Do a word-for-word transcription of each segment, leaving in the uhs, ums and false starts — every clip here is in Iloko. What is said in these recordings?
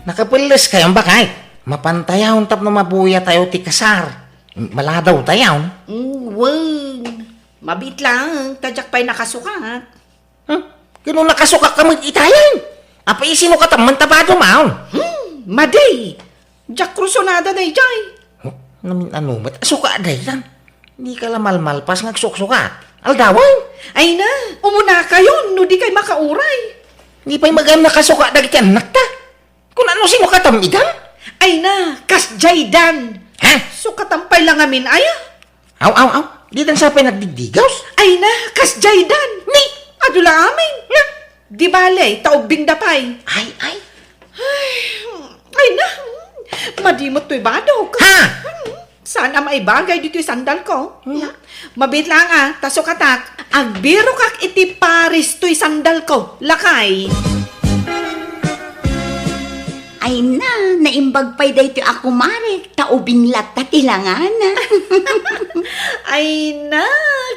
Nakapelles kayon, baket? Mapantayon tapno mabuyatayo ti kasar. Maladawtayon. Mm, wen. Mabiit laeng, ta diak pay nakasukat. Hmm? Kano nakasukak ka met itayen? Apay, isinukatan man ta badom, aw? Hmm, madi! Diak krusonada daydiay. Huh? Namin ano met? Asuka daytan. Di ka la malmalpas nga agsuksukat. Aldawen? Ay na, umunakayon no di kay makauray. Di pay magan nakasuka dagiti annakta. Kun ano sinukatam idan? Ay na, kasdiay dan. Ha? Sukatam pay la ngamin, aya? Aw, aw, aw. Didan sa pay nagdigdigos? Ay na, kasdiay dan. Ni? Adu la amin. Nga? Di bale, ta ubbing da pay. Ay, ay. Ay, ay na. Madimot toy badok. Ha? Saan a maibagay ditoy sandal ko? Hmm? Mabiit laeng a, ta sukatak. Agbirokak iti pares toy sandal ko. Lakay. Ay na, naimbag pay daytoy a kumarek, ta ubing latta ti langana. Ay na,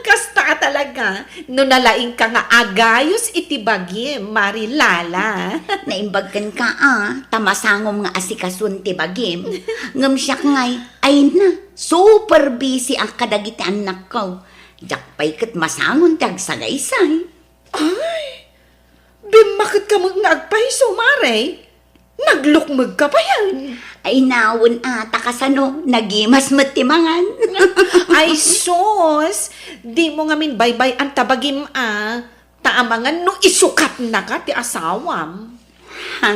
kasta ka talaga. No nalaingka nga agayos iti bagim, Mari Lala. Naimbag kenka a, ta masangom nga asikason ti bagim. Ngem siak ngay, ay na, super busy ak kadagiti annakko. Diak pay ket masangon ti agsagaysay. Ay, bimmaket ka met nga agpayso, Mare. Naglukmeg ka payen. Ay, nawen a, ta kasano, nagimas met ti mangan. Ay, sus! Dimo ngamin baybay-an ta bagim a, ta amangan no isukatnaka ti asawam. Ha?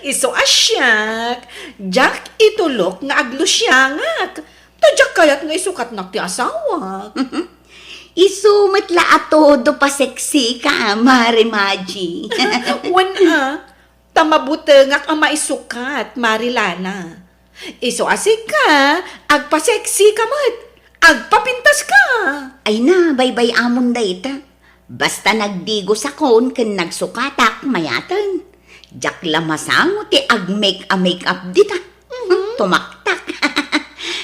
Isu a siak, diak itulok nga aglusiangak. Ta diak kayat nga isukatnak ti asawak. Isu met la a todo paseksi ka, Mare Maji. Wen a, ta mabutengak a maisukat, Mari Lana. Isu a sika, agpaseksi ka met, agpapintas ka. Ay na, baybay-amon dayta. Basta nagdigosakon ken nagsukatak, mayaten. Diak la masango ti ag-make-a-make-up dita. Mhm. Tumaktak.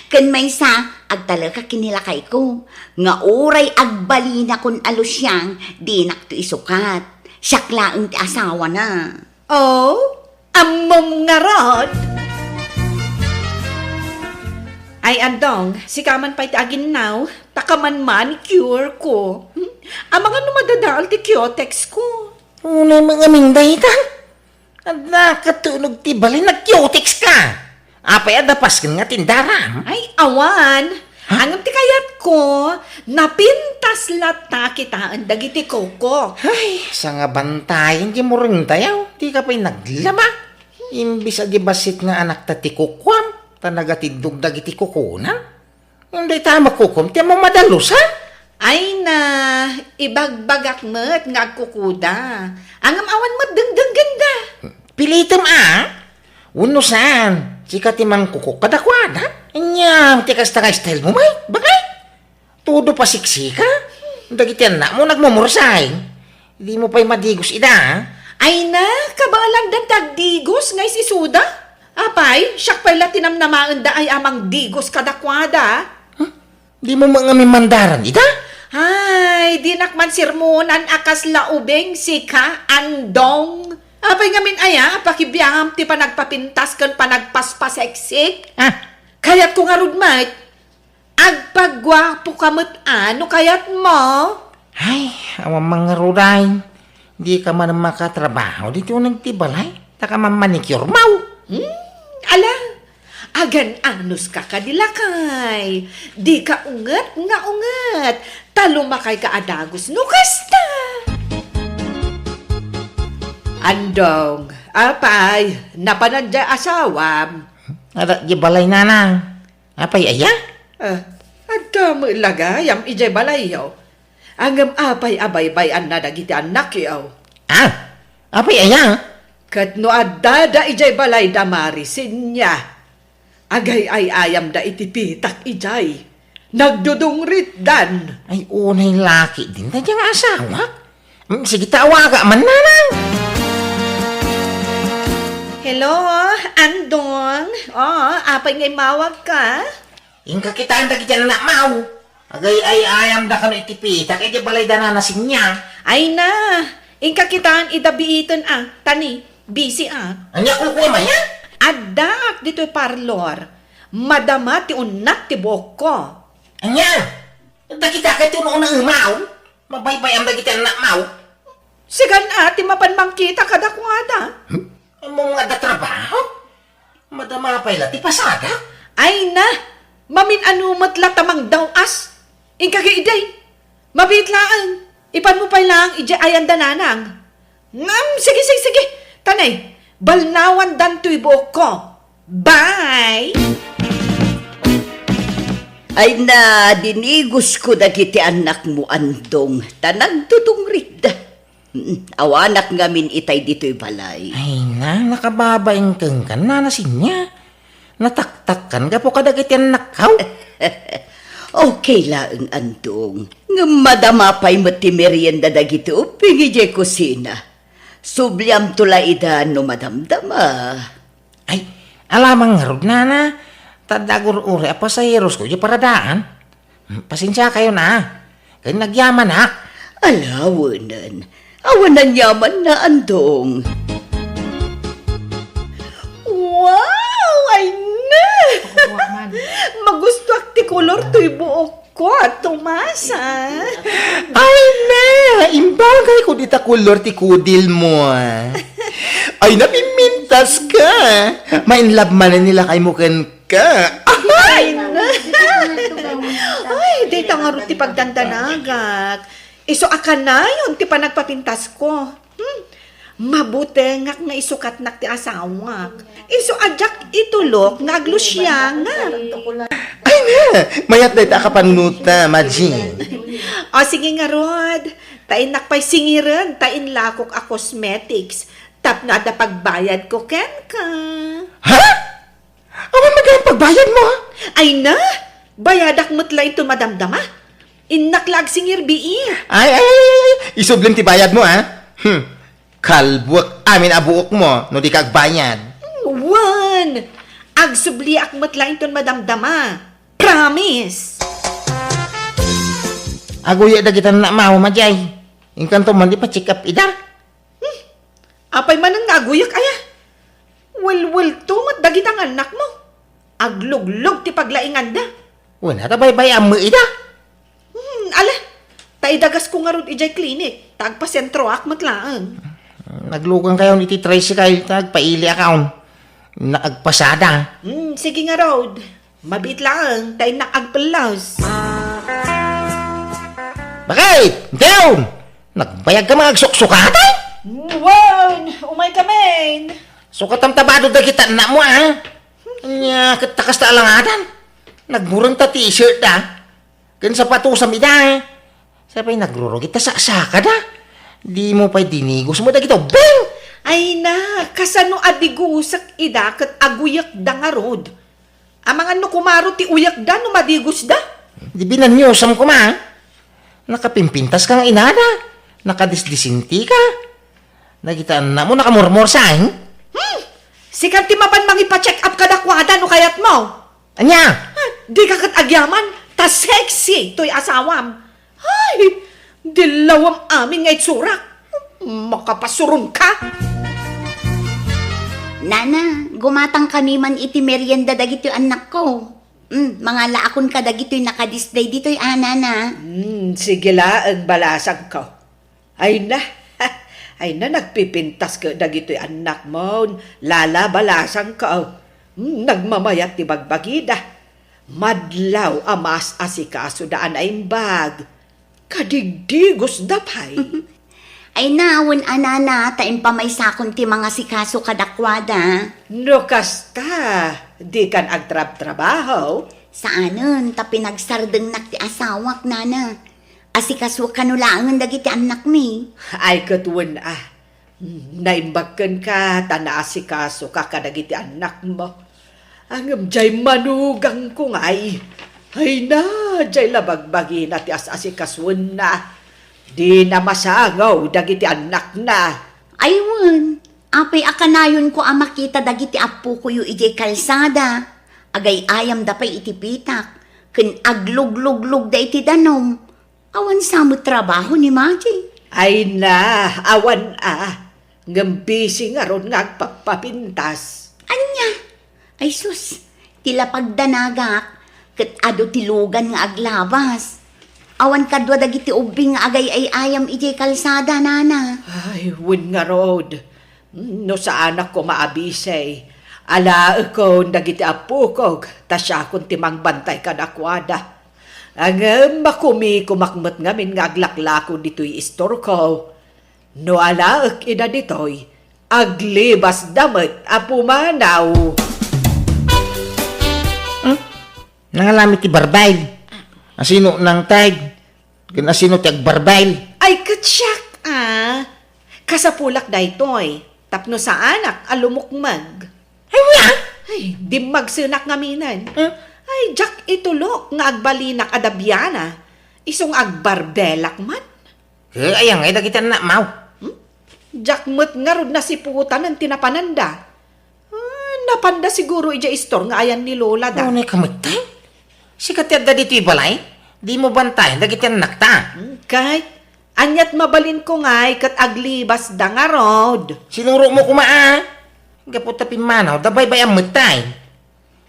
Ken maysa, agtalekak ken ni lakayko, nga uray agbalinakon a lusiang, dinakto isukat. Siak laeng ti asawana. Oh, ammom ngarud? Ay, Andong, sika man pay ti aginnaw, ta kaman manicure ko. Hmm? Amangan no madadael ti cutex ko. Unay mangamin dayta? Adda katunog ti balay, nag-cutex ka. Apay, adda pasken nga tindaram? Ay, awan. Ha? Ngem ti kayatko, napintas latta kitaen dagiti kuko. Ay, sangabantayen ti murengtayo. Di ka pay naglaba. Imbis a di bassit nga anakta ti kukuam, ta nagatindog dagiti kukuna. Ngem dayta a makukuam ti ammom a dalusan? Ay na, ibagbagak met nga agkukuda. Ngem awan met dengdenggenda. Pilitem a? Wenno saan, sika ti mangkukok kadakuada? Ania, ti kasta nga style mo, may? Bagay? Todo pasiksika? Dagiti annakmo nagmumursay. Dimo pay madigos ida, a? Ay na, kabaelandan ti agdigos nga is-isuda. Apay, siak pay la ti namnamaendaay a mangdigos kadakuada. Huh? Dimo mangamin mandaran ida? Ay, dinak man sermonan a kasla ubing sika, Andong. Apay ngamin aya a pakibiangam ti panagpapintas ken panagpaspaseksik? Ah. Kayatko ngarud met, agpaguapoka met a no kayatmo. Ay, awan mangaruray. Di ka man makatrabaho ditoy uneg ti balay. Ta ka man manicure mo. Hmm, ala, agan-anos ka kadi lakay. Di ka unget nga unget. Ta lumakay ka a dagus no kasta. Andong, apay, napanan diay asawam? Ada di balay, nanang. Apay aya? Ah, adda met la gayam idiay balayyo. Ngem apay a baybay-anna dagiti annakyo? Ah, apay aya? Ket no addada idiay balay da Mari Senia, agay-ay-ayamda iti pitak idiay. Nagdudungritdan. Ay, unay laki din ta diay nga asawak. Mm, sige, tawaga man, nanang. Hello, Andong. Oh, apay nga immawag ka? Inka kitaan dagiti annakmo. Agay-ay-ayamda kano iti pitak idiay balay da Nana Senia. Ay na, inka kitaan ida biiten a, tani, busy a. Ania kukuam aya? ditoy parlor. Madama ti unnat ti buokko. Ania? Dagita kay ti uno-unaemaw? Mabaybay-am dagiti annakmaw? Sigan a ti mapan mangkita kadakuada. Hmm? Ammom nga adda trabaho? Madama pay la ti pasadak? Ay na! Mamin-ano met la ta mangdaw-as. Inka idi. Mabiit laeng. Ipanmo pay laeng idiay ayanda nanang. Ngem, sige, sige, sige. Tanay, balnawandan toy buokko. Bye! Ay na, dinigosko dagiti annakmo, Andong, ta nagtutungritda. Mm, awanak ngamin itay ditoy balay. Ay na, nakababain kenka, Nana Sinia. Nataktakkan gapu kadagiti annakko. Okay laeng, Andong. Ngem madama pay met ti merienda dagiti ubbing idiay kusina. Subliamto la ida no madamdama. Ay, alamang ngarud, Nana. Ta adda agur-uray a pasaherosko idiay paradaan. Hmm, pasensiakayon a. Ken nagyamanak. Ala, awanen. Awan a yamanna, Andong. Wow! Ay na! Magustuak ti kolor toy buokko, Tomasa. Ay na! Imbagay ko dita kolor ti kudilmo. Ay, napimpintaska. Ma-in love manen ni lakaymo ken ka. Ay, na. Ay, dayta ngarud ti pagdandanagak. Isu a kanayon ti panagpapintasko. Hmm. Mabutengak nga isukatnak ti asawak. Isu a diak itulok nga aglusiangan. Ay na, mayat dayta a kapanunota, Majin. O, sige ngarud. Ta innak pay singiren, ta inlakok a cosmetics. Tapno adda pagbayadko kenka. Ha? Awan met gayam pagbayadmo, ha? Ay na! Bayadak met la inton madamdama. Innak la agsingir bii. Ay, ay, ay, ay, ay. Isublim ti bayadmo, ha? Hmm. Kalbuek amin a buokmo no di ka agbayad. Wen! Agsubliak met la inton madamdama. Promise! Aguyak dagita nga mawa, Majay. Inkanto man di pa-check up ida. Hmm. Apay manen nga aguyek aya? Welwelto met dagita nga annakmo. Agluglog ti paglainganda. Wen, ata baybay-am met ida. Hmm, ala, ta idagasko ngarud idiay klinik, ta agpasentroak met laeng. Naglugan kayon iti tricycle, ta agpailiak awn. Naagpasada. Hmm, sige ngarud. Mabiit laeng, ta innak agpellas. Bakit? Diyon! Nagbayag ka mga agsuksukatan? Wen, umay kamin. Sukatam ta bado dagita annakmo, a? Ania, ket ta kasta alangadan. Nagmureng ta t-shirt da. Ken sapatosam ida, a? Sa pay nagrurugit ta saksakada. Dimo pay dinigos mo dagito, beng! Ay na, kasano a digusek ida ket aguyekda ngarud? Amangan no kumaro ti uyekda no madigosda? Di binaniosam koma. Nakapimpintas ka nga inada. Nakadisdisinti ka. Dagita annakmo nakamurmursa, eh? Hmm! Sikan ti mapan mangipa-check up kadakuada no kayatmo. Ania? Ah, di ka ket agyaman, ta sexy toy asawam. Ay, dillawam amin nga itsurak. Makapasuron ka. Nana, gumatang kami man iti merienda dagitoy annakko. Mm, mangalaakon ka dagitoy nakadisplay ditoy, a, Nana. Hmm, sige laeng, balasangko. Ay na, ay na, nagpipintas ket dagitoy annakmon, lala, balasangko. Hmm, nagmamayat ti bagbagida. Madlaw a maas-asikasoda a naimbag. Kadigdigosda pay. Ay na, wen a, Nana, ta impamaysakon ti mangasikaso kadakuada. No kasta, dikan agtrabtrabaho? Saanen, ta pinagsardengnak ti asawak, Nana. Asikaso kano laengen dagiti annakmi. Ay, ket wen a. Naimbag kenka ta naasikasoka kadagiti annakmo. Ngem diay manugangko ngay. Ay na, diay la bagbagina ti as-asikasoenna. Dina masangaw dagiti annakna. Ay wen, apay a kanayonko a makita dagiti appokoyo idiay kalsada. Agay-ayamda pay iti pitak, ken agluglugluglugda iti danum. Awan sa met trabaho ni Maji. Ay na, awan a. Ngem busy ngarud nga agpapapintas. Ania? Ay sus, ti lapagdanagak, ket adu ti lugan nga aglabas. Awan kadua dagiti ubbing nga agay-ay-ayam idiay kalsada, nana. Ay, wen ngarud. No saanak koma a bisi, alaekon dagiti appokok, ta siakon ti mangbantay kadakuada. Ngem makumikomak met ngamin nga aglaklako ditoy istorko. No alaek ida ditoy, aglibasda met a pumanaw. Hmm? Nangalami ti barbel. Asino nangted? Ken asino ti agbarbel? Ay, ket siak, a. Kasapulak daytoy, tapno saanak a lumukmeg. Ania? Ay, dimmagsenak ngaminen. Hmm? Ay, diak itulok nga agbalinak a dabiana. Isu nga agbarbelak man. Eh, aya ngay dagiti annakmo? Hmm? Diak met ngarud nasiputanen ti napananda. Ah, napanda siguro idiay istor nga ayan ni Lola da. Unay ka met, tay? Sika ti adda ditoy balay? Dimo bantayan dagiti annakta. Hmm, kay, aniat mabalinko ngay ket aglibasda ngarud. Sinurotmo koma, a. Gapu ta pimmanawda, baybay-am met, tay.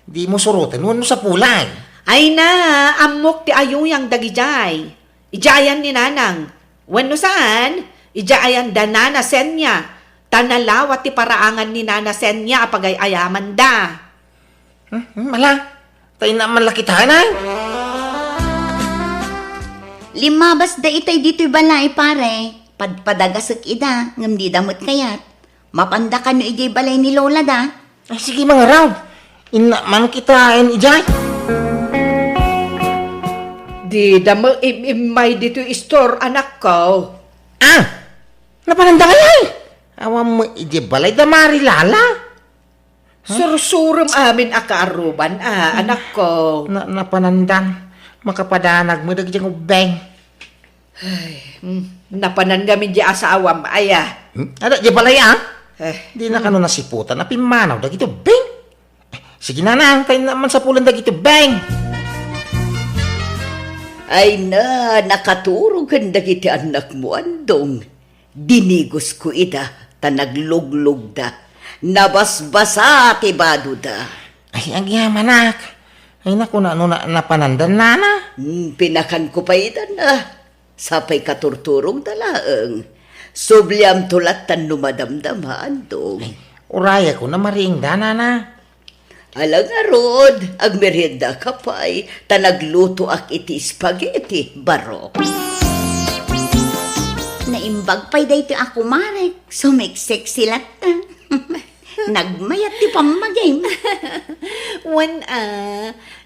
Dimo suroten wenno sapulak. Ay na, ammok ti ayuyang dagidiay. Idiay ayan ni Nanang. Wenno saan, idiay ayan da Nana Senia. Ta nalawa ti paraangan ni Nana Senia a pagay-ayamanda. Hmm, hmm, ala, ta inna man la kitaen, a. Limmabasda itay ditoy balay, pare. Padpadagasek ida, ngem dida met kayat. Mapanda kano idiay balay ni Lola da? Ay, sige, mangarud. Inna man kitaen idiay. Dida met im-immay ditoy istor, anakko. A! Napananda ngay? Awan met idiay balay da Mari Lala. Sursurem amin a kaarruban, a, anakko. Na, napanandan. Makapadanag met dagiti ubbing. Ay, hmm, napanan ngamin di asawam, aya. Hmm? Adda di balay, a? Eh. Dina kano nasiputan a pimmanaw dagiti ubbing? Eh, sige, Nanang, ta inna man sapulen dagiti ubbing. Ay na, nakaturog ken dagiti annakmo, Andong. Dinigosko ida, ta nagluglugda. Nabasbasa ti badoda. Ay, agyamanak. Ay, naku, na, no, na, napanandan, Nana? Hmm, pinakanko pay ida na. Sapay katurturogda laeng. Subliamto lattan no madamdama, Andong. Ay, urayakon a mariingda, Nana. Ala ngarud, agmeriendaka pay, ta naglutoak iti spaghetti, barok. Naimbag pay daytoy a kumarek, sumeksexy latta. Nagmayat ti pammagim. Wen a,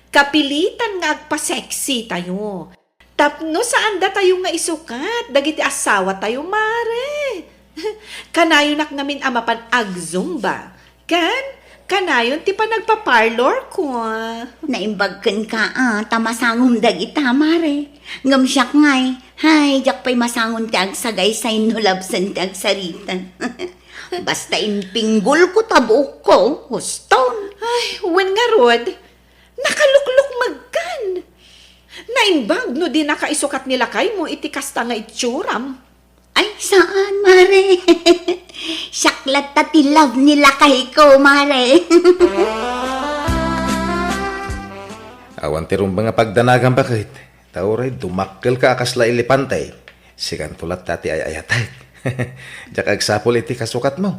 kapilitan nga agpa-sexy tayo. Tapno saandatayo nga isukat dagiti asawatayo, mare. Kanayonak ngamin a mapan agzumba. Ken kanayon ti panagpa-parlor ko. Naimbag kenka, a, ta masangom dagita, mare. Ngem siak ngay, hay, diak pay masangom ti agsagaysay no labsen ti agsarita. Basta impinggolko ta buokko, huston. Ay, wen ngarud, nakaluklukmegkan. Naimbag no dinaka isukat ni lakaymo iti kasta nga itsuram. Ay, saan, mare. Siak latta ti love ni lakayko, mare. Awan ti rumbeng a pagdanagam, baket. Ta uray dumakkelka a kasla elepante, sikanto latta ti ay-ayatek. Diak agsapul iti kasukatmo.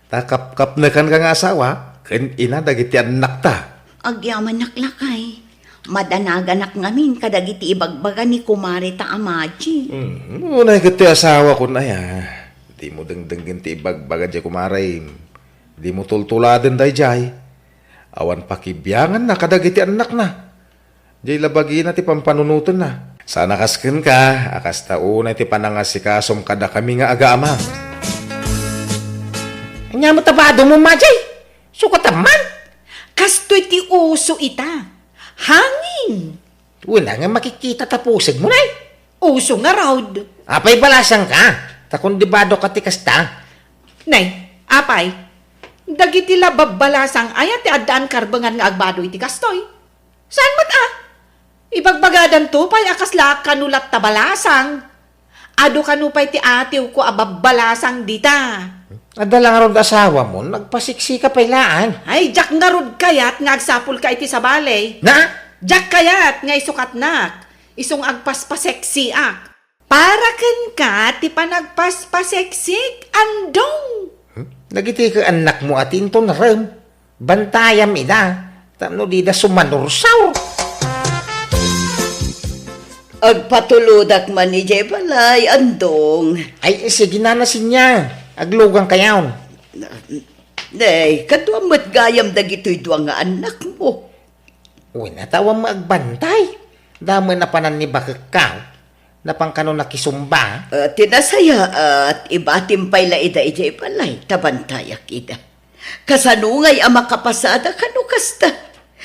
Ta kapkapnekanka nga asawa, ken ina dagiti annakta. Agyamanak lakay. Madanaganak ngamin kadagiti ibagbaga ni kumare ta a Maji. Hmm, unay ket ti asawakon aya. Dimo dengdenggen ti ibagbaga diay kumarem. Dimo tultuladen daydiay. Awan pakibianganna kadagiti annakna. Diay la bagina ti pampanunotenna. Saan a kas kenka, a kasta unay ti panangasikasom kadakami nga agaamam. Ania met a badom, Maji? Sukatam man. Kastoy ti uso ita. Hangin. Wen a nga makikita ta pusegmo, nay. Uso ngarud. Apay balasangka? Ta kundi badokka ti kasta. Nay, apay, dagiti la babbalasang aya ti addaan karbengan nga agbado iti kastoy? Saan met a? Ibagbagadanto pay a kasla kano latta balasang. Adu kano pay ti atiwko a babbalasang dita. Adda la ngarud asawam, nagpaseksika pay laeng. Ay, diak ngarud kayat nga agsapulka iti sabali. Na? Diak kayat nga isukatnak, isu nga agpaspaseksiak. Para kenka ti panagpaspaseksik, Andong. Hmm? Dagiti ket annakmo a ti inton rem. Bantayam ida, tapno dida sumanursaur. Agpatulodak man idiay balay, Andong. Ay, sige, Nana Sinya. Aglugang kayaw. Ay, kaduam met gayam dagitoy dua nga annakmo. Wen, ta awan met agbantay. Damo a panannibakekka. Napan kano nakisumba. Ah, ti nasayaat, ibatim pay la ida idiay balay, ta bantayak ida. Kasano ngay a makapasada kano kasta?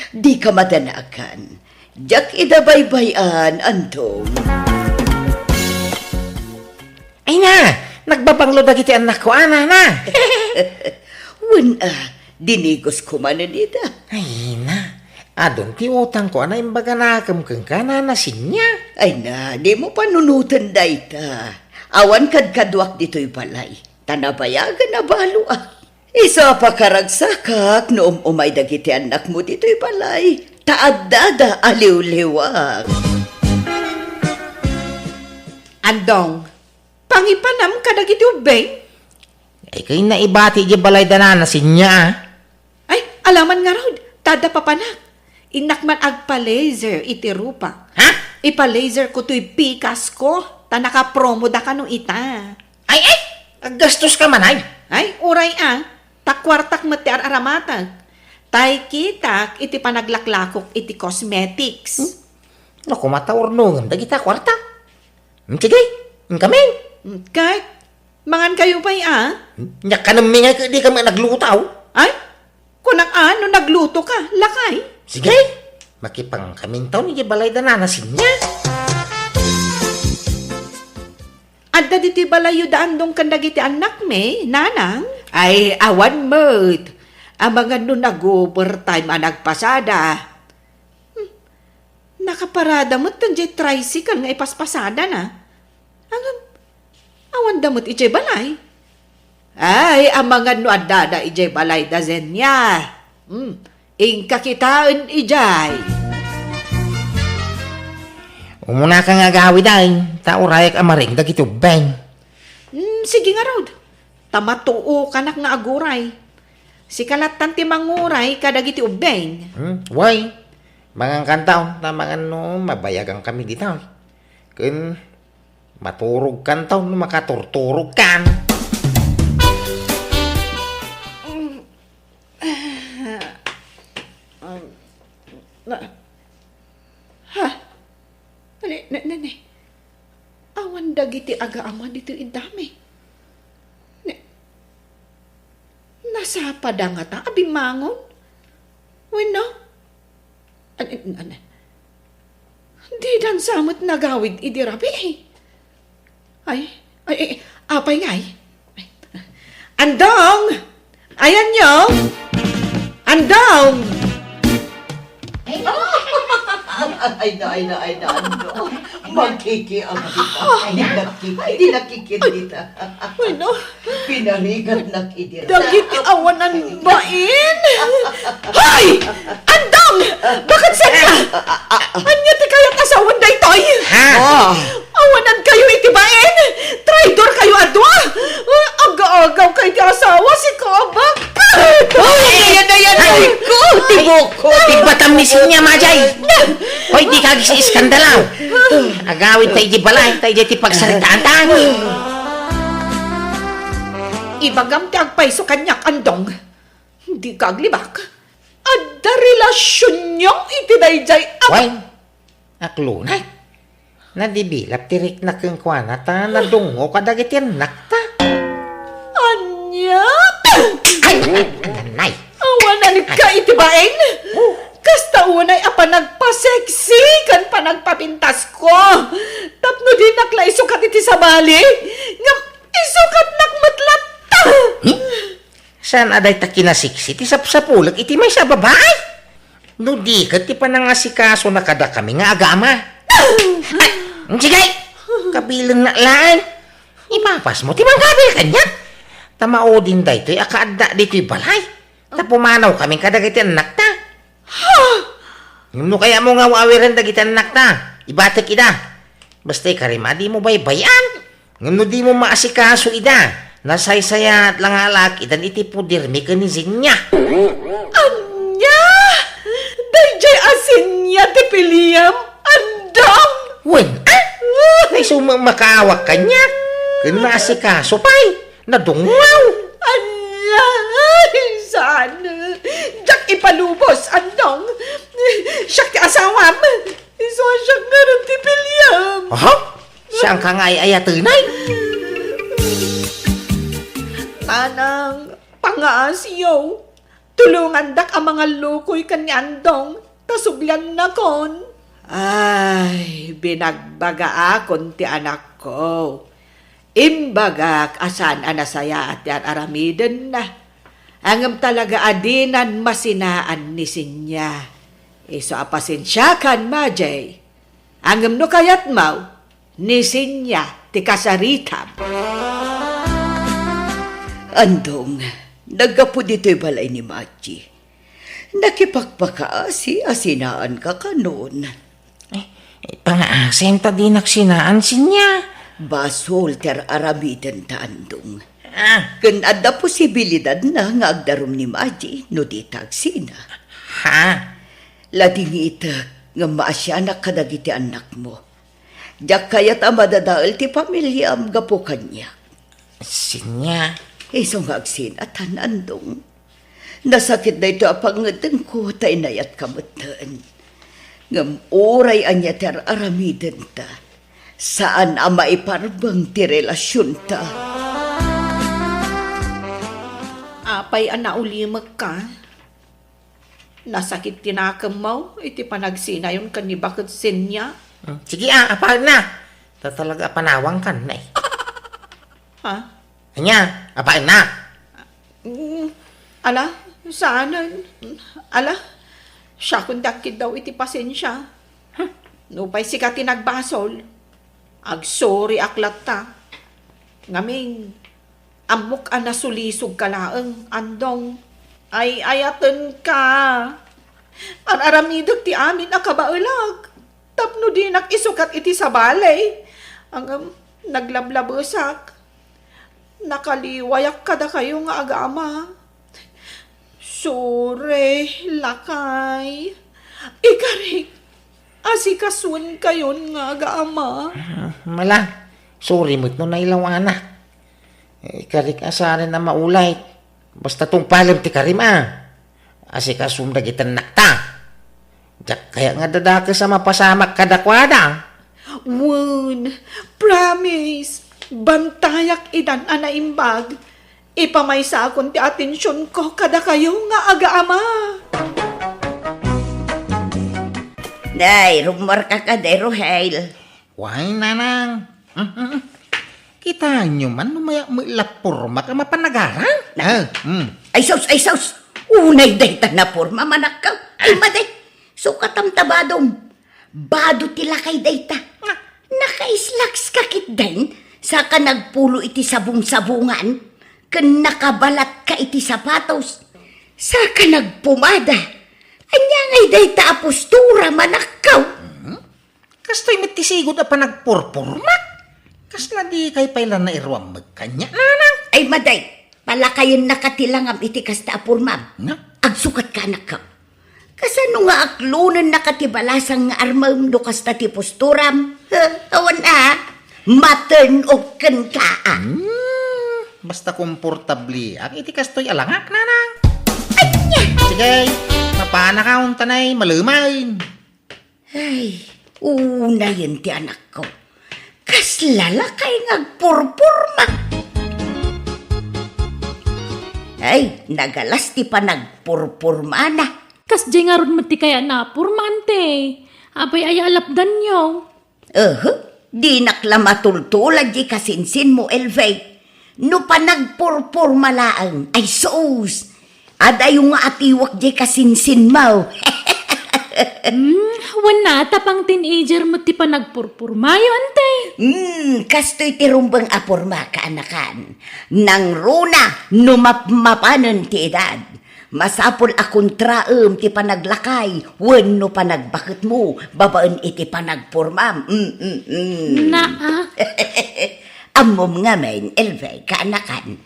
Dika madanagan. Diak ida baybay-an, Andong. Ay na, nagbabanglo dagiti annakko, a, Nana. Wen, a, dinigos ko manen ida. Ay na, adun ti utangko a naimbaganakem kenka, Nana Sinya. Ay na, dimo panunoten dayta. Awan kadkaduak ditoy balay, ta nabayagen a balo, a. Isu a pakaragsakak no um-umay dagiti annakmo ditoy balay, ta addada a liwliwak. Andong, pangipanam kadagiti ubbing? Ay, kay naibati di balay da Nana Sinya, a. Ay, alaman ngarud, ta adda papanak. Innak man agpa-laser iti rupa. Ha? Ipa-laser ko toy pikas ko, ta nakapromo da kano ita. Ay, ay! Aggastos ka man, ay! Ay, uray a, ta kuartak met ti ar-aramatek. Tay kitak iti panaglaklakok iti cosmetics. Hmm? Naku, mataurnongem dagita kuarta. Hmm, sige, inkami. Hmm, kay, mangan kayo pay, a? Hmm? Nya kanemmi nga di kami nagluto, aw? Ay, kunak a, no nagluto ka, lakay. Sige, makipangkamintaw ni balay da Nana Sinya. Adda ditoy balayyo da Andong ken dagiti annakmi, nanang? Ay, awan met. Amangan no nag-overtime a nagpasada. Hmm. Nakaparada met diay tricycle nga ipaspasadana. Ngem, awanda met idiay balay. Ay, amangan no addada idiay balay da Zenia. Hmm. Inka kitaen idiay. Umunaka nga agawid, ay, ta urayak a maring dagiti ubbing. Hmm, sige ngarud. Ta matuokanak nga aguray. Sika lattan ti manguray kadagiti ubbing. Hmm, way. Mangankantaw, ta mangan no mabayagan kami dita. Ken maturogkantaw no makaturturogkan. Mm. Ah, um, na, ha? Ne, ne, ne, ne. Awan dagiti agaama ditoy iddami. Ne, nasapada ngata a bimmangon? Wenno? An-, an-, an-, didan sa met nagawid idi rabii. Ay, ay, ay, apay ngay? Andong! Ayanyo! Andong! Ay, na, ay, na, ay, na, ano? Magkikiam kita. Ay, di nakiki-, di nakikit kita. Ay, no. Pinarigat na kidira. Dagiti awanan bain. Hoy! Andong! Bakit saan ka? Anya ti kayat asawan daytoy? Ha? Ah. Awanan kayo iti bain! Traidor kayo a dua! Aga-agaw kayo ti asawa, si Kabak! Hoy! Ayan, ayan, ayan! Ay! Ko! Tibok ko! Tigbatam ni Sinya, Majay! Hoy, di ka agis-iskandalaw! Agawid ta iti balay, ta iti pagsaritaan ta. Ibagam ti agpayso kaniak, Andong. Di ka aglibak. Adda relasyonyo iti daydiay a... Wen, aklunay. Nadibilap ti rikna kenkuana ta nadungngo kadagiti annakta. Ania? Ay, nanay. Awanan ka iti bain? Kasta unay a panagpaseksi ken panagpapintasko. Tapno dinak la isukat iti sabali, ngem isukatnak met latta. Hmm? Saan a dayta kinaseksi ti sapsapulek iti maysa a babai? No di ket ti panangasikasona kadakami nga agama. Ay, sige! Kabilennak laeng. Ipapasmo ti mangkabil kaniak. Ta maudin daytoy a kaadda ditoy balay. Ta pumanawkamin kadagiti annakta. Ha? Ngem no kayatmo nga aw-awiren dagiti annakta, ibatek ida. Basta ikarima, dimo baybay-an. Ngem no dimo maasikaso ida, nasaysayaat la nga alakidan iti podermi ken ni Zenia. Ania? Daydiay a Zenia ti piliem, Andong? Wen, a? Ay, so ma-, makaawak kaniak. Ken naasikaso pay. Nadungngaw. Ania? Ay, saan? Diak ipalubos, Andong. Siak ti asawam. Isu a siak ngarud ti piliem. Aha? Sianka nga ay-ayatenay? Nanang, pangaasiyo. Tulongandak a mangallukoy ken ni Andong, ta subliannakon. Ay, binagbagaakon ti anakko. Imbagak a saan a nasayaat ti ar-aramidenna. Ngem talaga a dinan masinaan ni Zenia. Isu a pasensiakan, Majay. Ngem no kayatmo, ni Zenia ti kasaritam. Andong, naggapu ditoy balay ni Maji. Nakipakpakaasi a sinaanka kanon. Eh, pangaasim ta dinak sinaan, Zenia. Basol ti ar-aramidenta, Andong. Ah. Ken adda posibilidadna nga agdarum ni Maji no dita agsina. Ha? Ladingitek nga maasianak kadagiti annakmo. Diak kayat a madadael ti familiam gapu kaniak. Zenia. Isu nga agsinatan, Andong. Nasakit daytoy a pangngeddengko ta inayatka metten. Ngem uray ania ti ar-aramidenta, saan a maiparbeng ti relasionta. Apay a naulimekka? Nasakit ti nakemmo iti panagsinayon ken ni baket Zenia? Hmm, sige a, apaenna. Ta talaga a panawangkan, nay. Ha? Ania, apaenna? Mm, ala, saanen. Ala, siakon ti agkiddaw iti pasensia. Hmm. Nupay sika ti nagbasol, agsoriak latta. Ngamin, ammok a nasulisogka laeng, Andong. Ay-ayatenka. Ar-aramidek ti amin a kabaelak tapno dinak isukat iti sabali. Ngem naglablabesak. Nakaliwayak kadakayo nga agama. Sorry, lakay. Ikarik, asikasuenkayon nga agama. Ah, mala, sorry met no nailawanak. Eh, ikarik a saan a maulay. Basta tungpalem ti karim a. Asikasum dagiti annakta. Diak kayat nga dadakes a mapasamak kadakuada. Wen, promise, bantayak idan a naimbag. Ipamaysakon ti atensionko kadakayo nga agaama. Nay, rummuarka kadi, Rohel. Wen, nanang. Mm, mm, mm. Kitaenyo man no mayak met la pormak a mapanagaran? Na- Ah, mm. Ay sus, ay sus! Unay dayta naporma, manakkaw. Ay, ah, madi, sukatam ta badom. Bado ti lakay dayta. Ah. Nakaislaks ka ketdin, saka nagpulo iti sabong-sabongan, ken nakabalat ka iti sapatos, saka nagpumada. Ania ngay dayta a postura, manakkaw? Mhm. Kastoy met ti sigud a panagpurpurmak. Kasla dikay pay la nairuam met kaniak, nanang? Ay, madi, palakayennaka ti langam iti kasta a pormam. Na? Agsukatka, anakko. Kasano nga aklonennaka ti balasang nga armem no kasta ti posturam? Ha, awan a, ma-turn off kenka a. Hmm, basta komportableak iti kastoy a langak, nanang. Ania? Sige, mapanaka untanay, malemen. Ay, unayen ti anakko. Kasla lakay nga agpurpurma. Ay, nagalas ti panagpurpurmana. Kasdiay ngarud met ti kayatna a purma, ante. Apay aya a lapdanyo? Ehe, dinak la matultulad diay kasinsinmo, Elvie. No panagpurpurma laeng, ay sus! Adayo nga atiwak diay kasinsinmo. Hmm, wen nata pang teenager met ti panagpurpurmayo, ante. Hmm, kastoy ti rumbeng a porma, kaanakan. Nangruna no mapmapanen ti edad. Masapul a kontraem ti panaglakay wenno panagbaketmo babaen iti panagpormam. Mm, mm, mm. Naa. Ammom ngamin, Elve, kaanakan,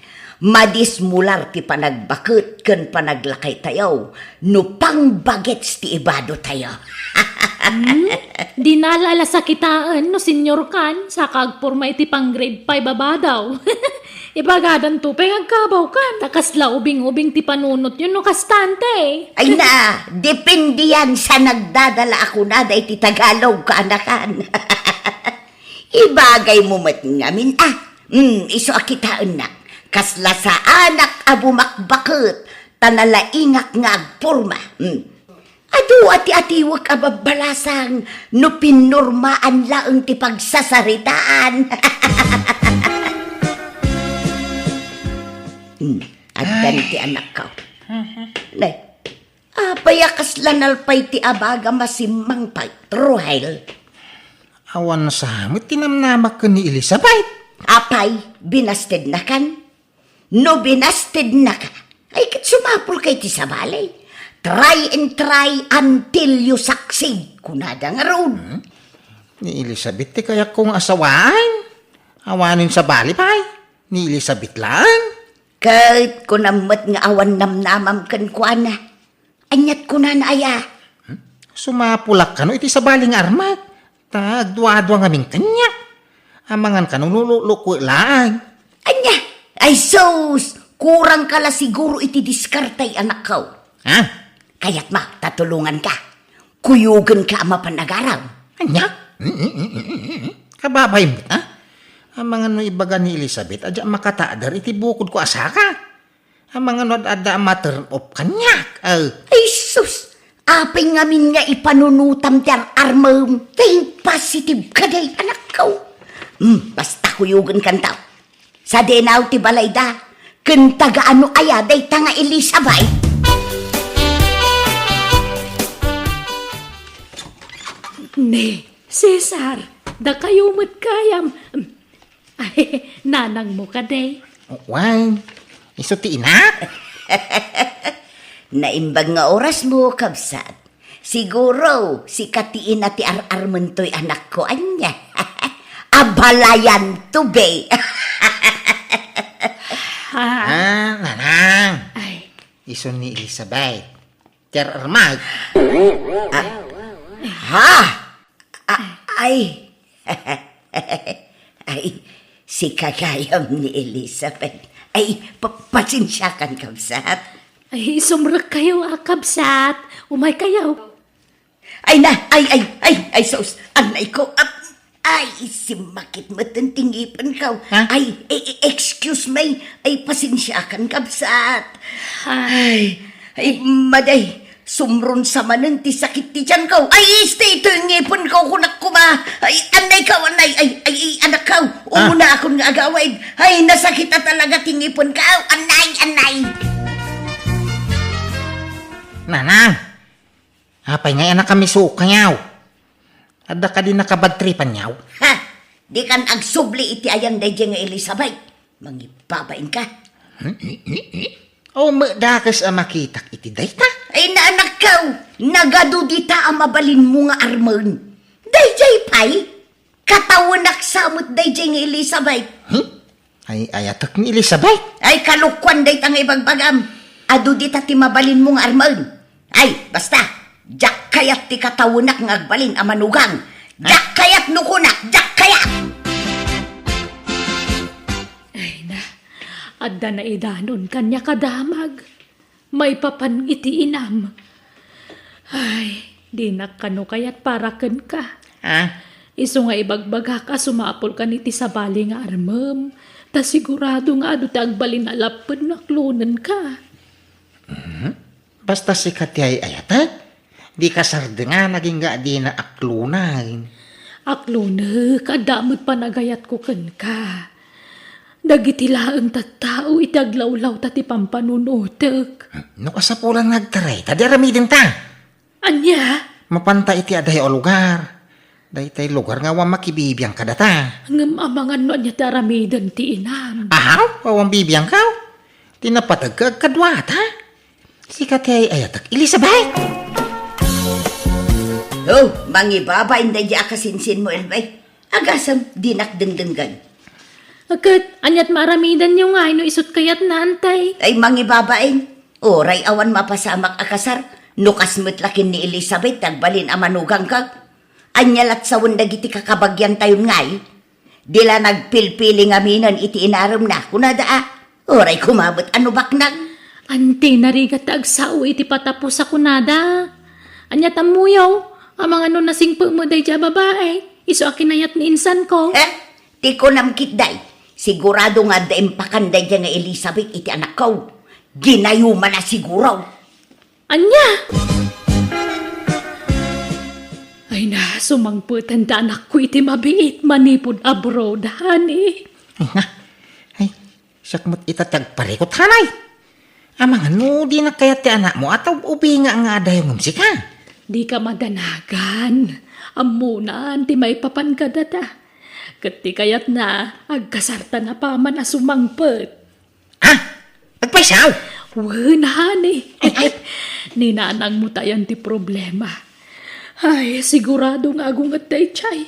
madismular ti panagbaket ken panaglakaytayo no pangbagets ti ibadotayo. Hmm? Dinala la sakitaen no senior kan, saka agporma iti pang grade five a badaw. Ibagadanto pay nga agkabaw kan. Ta kasla ubing-ubing ti panunotyo no kasta, ante. Ay na, depende yan sa nagdadala a kunada iti Tagalog, kaanakan. Ibagaymo met ngamin, ah. Hmm, isu a kitaennak. Kasla saanak a bumakbaket, ta nalaingak nga agporma. Hmm. Adu a ti atiwek a babbalasang no pinurmaan laeng ti pagsasaritaan. Hmm, addan ti anakko. Nay, apay a kasla nalpay ti abaga masimmangpay, Ruhel? Awan sa met ti namnamak ken ni Elizabeth. Apay, binastednakan? No binastednaka, ay ket sumapulka iti sabali. Try and try until you succeed, kunada ngarud. Hmm? Ni Elizabeth ti kayatko nga asawaan. Awanen sabali pay. Ni Elizabeth laeng. Ket kunam met nga awan namnamam kenkuana. Aniat kunana aya? Hmm? Sumapulak kano iti sabali nga armak. Ta agduadua ngamin kaniak. Amangan kano no lukluko laeng. Ania? Ay sus! Kurangka la siguro iti diskarte, anakko. Ha? Kayatmo ta tulonganka. Kuyogenka a mapan agaraw. Ania? Kababain met, ha? Amangan no ibaga ni Elizabeth a diak makatader iti bukodko a saka. Amangan no ad-adda a ma-turn off kaniak. Ay. Ay sus! Apay ngamin nga ipanunotam ti ar-armem? Think positive kadi, anakko. Hmm, basta kuyogenkanto. Sadino ti balayda? Ken taga-ano aya dayta nga Elizabeth? Ne, Cesar, dakayo met gayam. Ay, nanangmo kadi? Wen, isu ti inak. Naimbag nga orasmo, kabsat. Siguro, sika ti ina ti ar-armento, anakko, ania? Abalayanto, be. Ah. Ah, nanang. Ay. Isu ni Elizabeth. Ti ar-armak. Ah. Ha? A-, ay. Ay, sika gayam ni Elizabeth. Ay, pa-, pasensiakan, kabsat. Ay, sumrekkayo a, kabsat. Umaykayo. Ay na, ay, ay, ay, ay, sus. Anay ko. Ap-, ay, simmakit met ti ngipenko. Ha? Ay, e-, e-, excuse me. Ay, pasensiakan, kabsat. Ah. Ay, ay, maday. Sumrunsa manen ti sakit ti tianko. Ay, isti itoy ngipenko, kunak koma. Ay, annayko, annay, ay, ay, ay, anakko. Ah. Umuna akon nga agawid. Ay, nasakit a talaga ti ngipenko. Annay, annay. Nanang, apay nga anak kami sukayaw? Adda kadi nakabadtripanyaw? Ha? Dikan agsubli iti ayan daydiay nga Elizabeth. Mangibabain ka. O, dakes a makitak iti dayta? Ay, naanakkaw, nagadu dita a mabalinmo nga armen. Daydiay pay, katawenak sa met daydiay nga Elizabeth. Hmm? Ay, ayatek ni Elizabeth. Ay, kalokuan dayta nga ibagbagam. Adu dita ti mabalinmo nga armen. Ay, basta, diak kayat ti katawenak nga agbalin a manugang. Diak kayat no kunak, diak kayat! Ay na, adda naidanon kaniak a damag. Maipapan iti inam. Ay, dinak kano kayat para kenka. Ah? Isu nga ibagbagak a sumapulkan iti sabali nga armem, ta sigurado nga adu ti agbalin a lapped no aklonenka. Mhm. Basta sika ti ay-ayatek, dika sardengan agingga a dina aklonen. Aklonek, adda met panagayatko kenka. Dagiti laeng tattao iti aglawlawta ti pampanunotek. No kasapulan nga agtaray, ta di aramidenta. Ania? Mapanta iti adayo a lugar. Daytay lugar nga awan makibibiang kadata. Ngem amangan no ania ti aramiden ti inam. Ahaw, awan bibiangkaw. Ti napateg ka agkaduata. Sika ti ay-ayatek, Elizabeth. Oh, mangibabain daydi a kasinsinmo, Elvay. Agasem, dinak dengdenggen. Ket, aniat maaramidenyo ngay no isut kayatna, Antay? Ay, mangibabain. Uray awan mapasamak a kasar, no kas met la ken ni Elizabeth ti agbalin a manugangka. Ania lat sawen dagiti kakabagiantayon ngay? Di la nagpilpili ngaminen iti inaremna, kunada a, uray koma met a no baknang. Anti narigat ti agsao iti patapusa kunada. Ania tammuyo? Amangan no nasingpet met daydi a babai, isu a kinayat ni insanko. Eh, ti kunam ketdi, sigurado nga adda impakan daydi nga Elizabeth iti anakko. Ginayumanna siguro. Ania? Ay na, sumangpeten ti anakko iti mabiit manipud abroad, honey. Ay na, ay, siak met ita ti agparikut, hanay. Amangan no dinak kayat ti anakmo, a ta ub-ubinga nga adayo ngem sika. Dika madanagan. Ammonan ti maipapan kadata. Ket ti kayatna, agkasartana paman a sumangpet. Ha? Agpaysaw? Wen, honey. Ay, ay. Ni nanangmo tayon ti problema. Ay, sigurado nga agunget daydiay.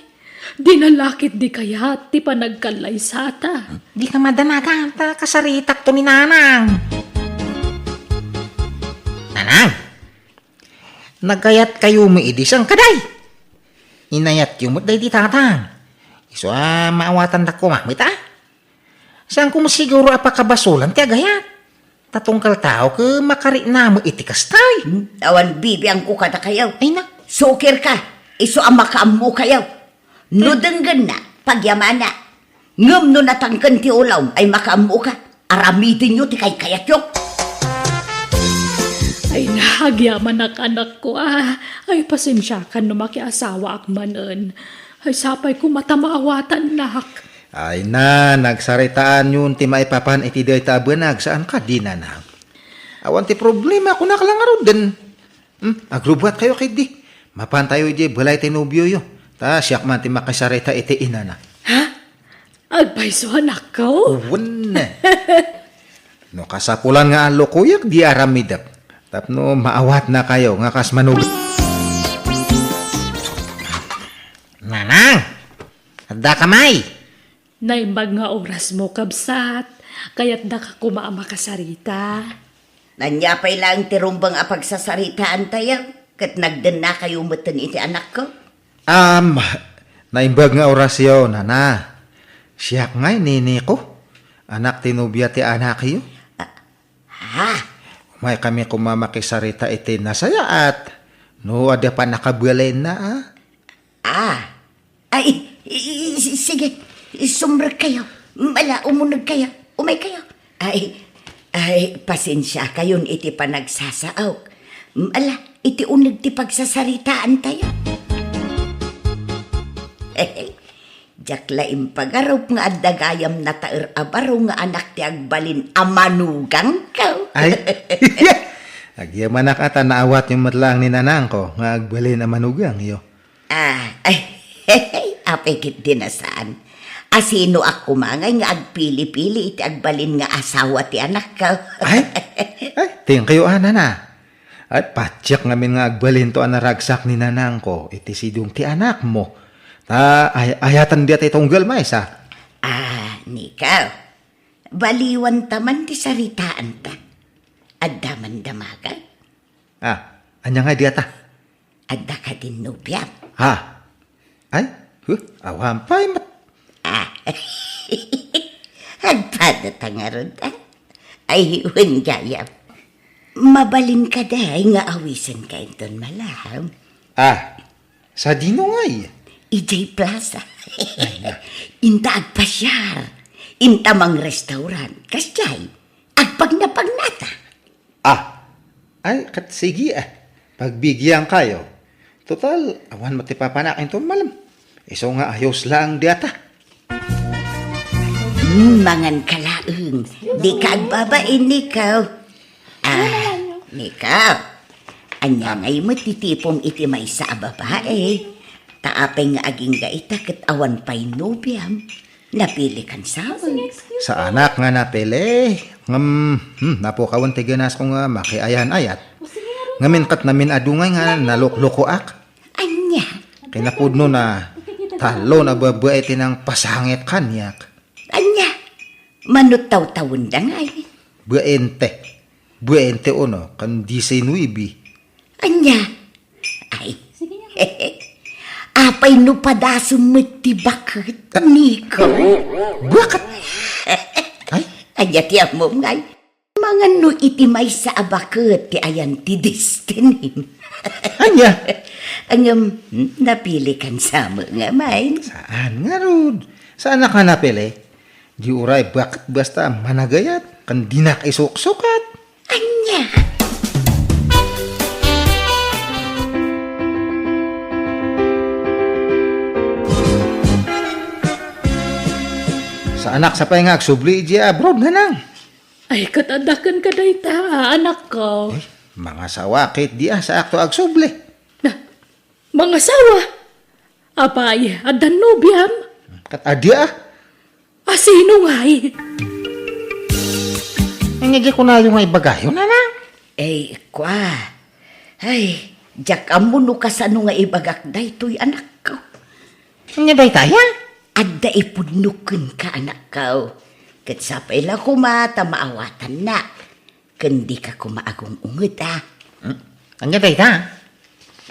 Di na la ketdi kayat ti panagkallaysata. Dika madanagan, ta kasaritakto ni nanang. Nanang, nagkayatkayo met idi, saan kadi? Inayatyo met daydi tatang. Isu a maawatandak koma met, a? Saanko met siguro a pakabasolan ti agayat. Ta tunggal tao ket makarikna met iti kasta. Hmm, awan bibiangko kadakayo. Ay na. Sukirka, isu a makaammokayo. No denggenna, pagyamana. Ngem no natangken ti ulom ay makaammoka, aramidenyo ti kaykayatyo. Ay na, agyamanak, anakko, a. Ay, pasensiakan no makiasawaak manen. Ay, sapay koma ta maawatannak. Ay na, nagsaritaanyon ti maipapan iti dayta a banag, saan kadi, nanang? Awan ti problema, kunak la ngaruden. Hmm, agrubbuatkayo ketdi. Mapantayo idiay balay ti nobioyo. Ta siak man ti makisarita iti inana. Ha? Agpayso, anakko? Wen. No kasapulan nga allukoyak, di aramidek. Tapno maawatnakayo nga kas manug-, Nanang! Addaka may? Naimbag nga orasmo, kabsat. Kayatdaka koma a makasarita. Ania pay laeng ti rumbeng a pagsasaritaantayo, ket nagdennakayo metten iti anakko? Am, naimbag nga orasyo, nana. Siak ngay ni Nico, anak ti nobia ti anakyo. Ah. Umaykami koma makisarita iti nasayaat. No adda pannakabalinna, a? Ah. Ay, i-, i-, i-, sige, sumrekkayo. Ala, umunegkayo. Umaykayo. Ay, ay, pasensiakayon iti panagsasaok. Ala, iti uneg ti pagsasaritaantayo. Diak la impagarup nga adda gayam nataer a baro nga anak ti agbalin a manugangko. Ay, agyamanak a ta naawatyo met laeng ni nanangko nga agbalin a manugangyo. Ah, ay, apay ketdi a saan. A sinoak koma ngay nga agpili-pili iti agbalin nga asawa ti anakko? Ay, ay, thank you, a, nana. Ay, patiek ngamin nga agbalinto a naragsak ni nanangko iti sidong ti anakmo. Ta ay-, ayaten dayta ti tunggal maysa. Ah, Nico. Baliwanta man ti saritaanta. Adda man damagan? Ah, ania ngay dayta? Adda kadin nobiam? Ha? Ay, huh, awan pay met. Ah. Agpadata ngarud, a? Ay, wen gayam. Mabalin kadi nga awisenka inton malaem? Ah, sadino ngay? Idiay plaza. Ay, na. Inta agpasiar. Inta mangrestaurant. Kasdiay. Agpagnapagnata. Ah, ay, ket sige, a. Pagbigiankayo. Total, awan met ti papanak inton malem. Isu nga ayos laeng dayta. Hmm, manganka laeng. Dika agbabain, Nico. Ah, Nico. Ania ngay met ti tipom iti maysa a babae? Ta apay nga agingga ita ket awan pay nobiam? Napilikan sa amin. Saanak nga napili. Ngem, hmm, napukawen ti ganasko nga makiayan-ayat. Ngamin ket namin-adu ngay nga naluklukoak. Ania? Kinapudno na talon a babae ti nangpasangit kaniak. Ania? Mano tawtawenda ngay? Baente. Baente uno, ken diecinuebe. Ania? Ay. Apay no padasem met ti baket, Nico? Baket? Ay? Ania ti ammom ngay? Mangan no iti maysa a baket ti ayan ti destinim. Ania? Ngem, hmm, napilikan sa met ngamin. Saan ngarud? Saanak nga napili? Di uray baket basta managayat, ken dinak isuksukat. Ania? Saanak sa pay nga agsubli idiay abroad, nanang. Ay, ket adda kenka dayta, anakko. Eh, mangasawa ket di a, saakto agsubli. Na, mangasawa? Apay, adda nobiam? Ket adi a. A sino ngay? Ania di kunayo nga ibagayo, nanang? Ay, kua. Ay, diak ammo no kasano nga ibagak daytoy, anakko. Ania dayta aya? Adda ipudno kenka, anakko. Ket sapay la koma ta maawatannak. Ken dika koma agung-unget, a. Hmm? Ania dayta?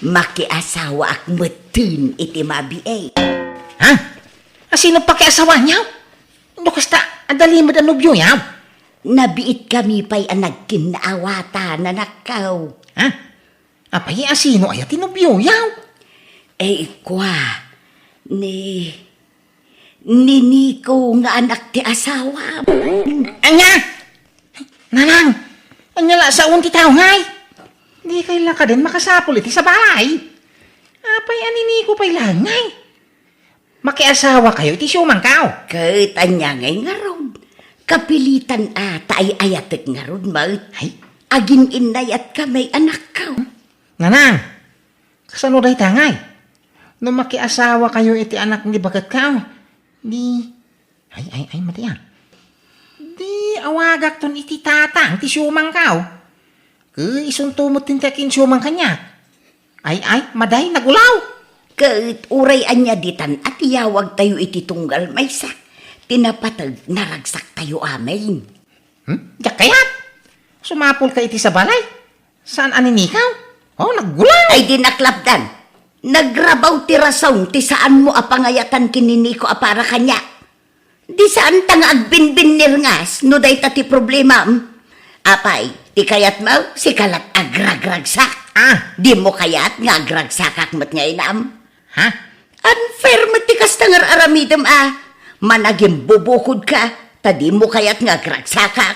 Makiasawaak metten iti mabiit. Ha? A sino pakiasawaanyo? No kasta, adda limed a nobioyo? Nabiitkami pay a nagkinnaawatan, anakko. Ha? Apay, a sino aya ti nobioyo? Eh, kua, ni, ni Nico nga anak ti asawam. Ania? Nanang, ania la saon ti tao ngay? Dikay la kadin makasapul iti sabali. Apay a ni Nico pay la ngay? Makiasawakayo iti siomangko. Ket ania ngay ngarud? Kapilitan a ta ay-ayatek ngarud met. Ay? Agin-innayat kami, anakko. Nanang, kasano dayta ngay? No makiasawakayo iti anak ni baketko, di, ay, ay, ay, mati a. Di awagakton iti tatang ti siomangko. Ket isunto met ti akinsiomang kaniak. Ay, ay, madi, nagulaw. Ket uray ania ditan a tiyawagtayo iti tunggal maysa, ti napateg, naragsaktayo amin. Hmm? Diak kayat. Sumapulka iti sabali. Saan a ni Nico? Oh, nagulaw. Ay, di naklapdan. Nagrabaw ti rason ti saanmo a pangayatan ken ni Nico a para kaniak. Di saanta nga agbinbinnirngas no dayta ti problemam. Apay, ti kayatmo, sika lat agragragsak. Ah. Dimo kayat nga agragsakak met nga inam? Ha? Unfair met ti kasta nga ar-aramidem a. Managimbubukodka, ta dimo kayat nga agragsakak.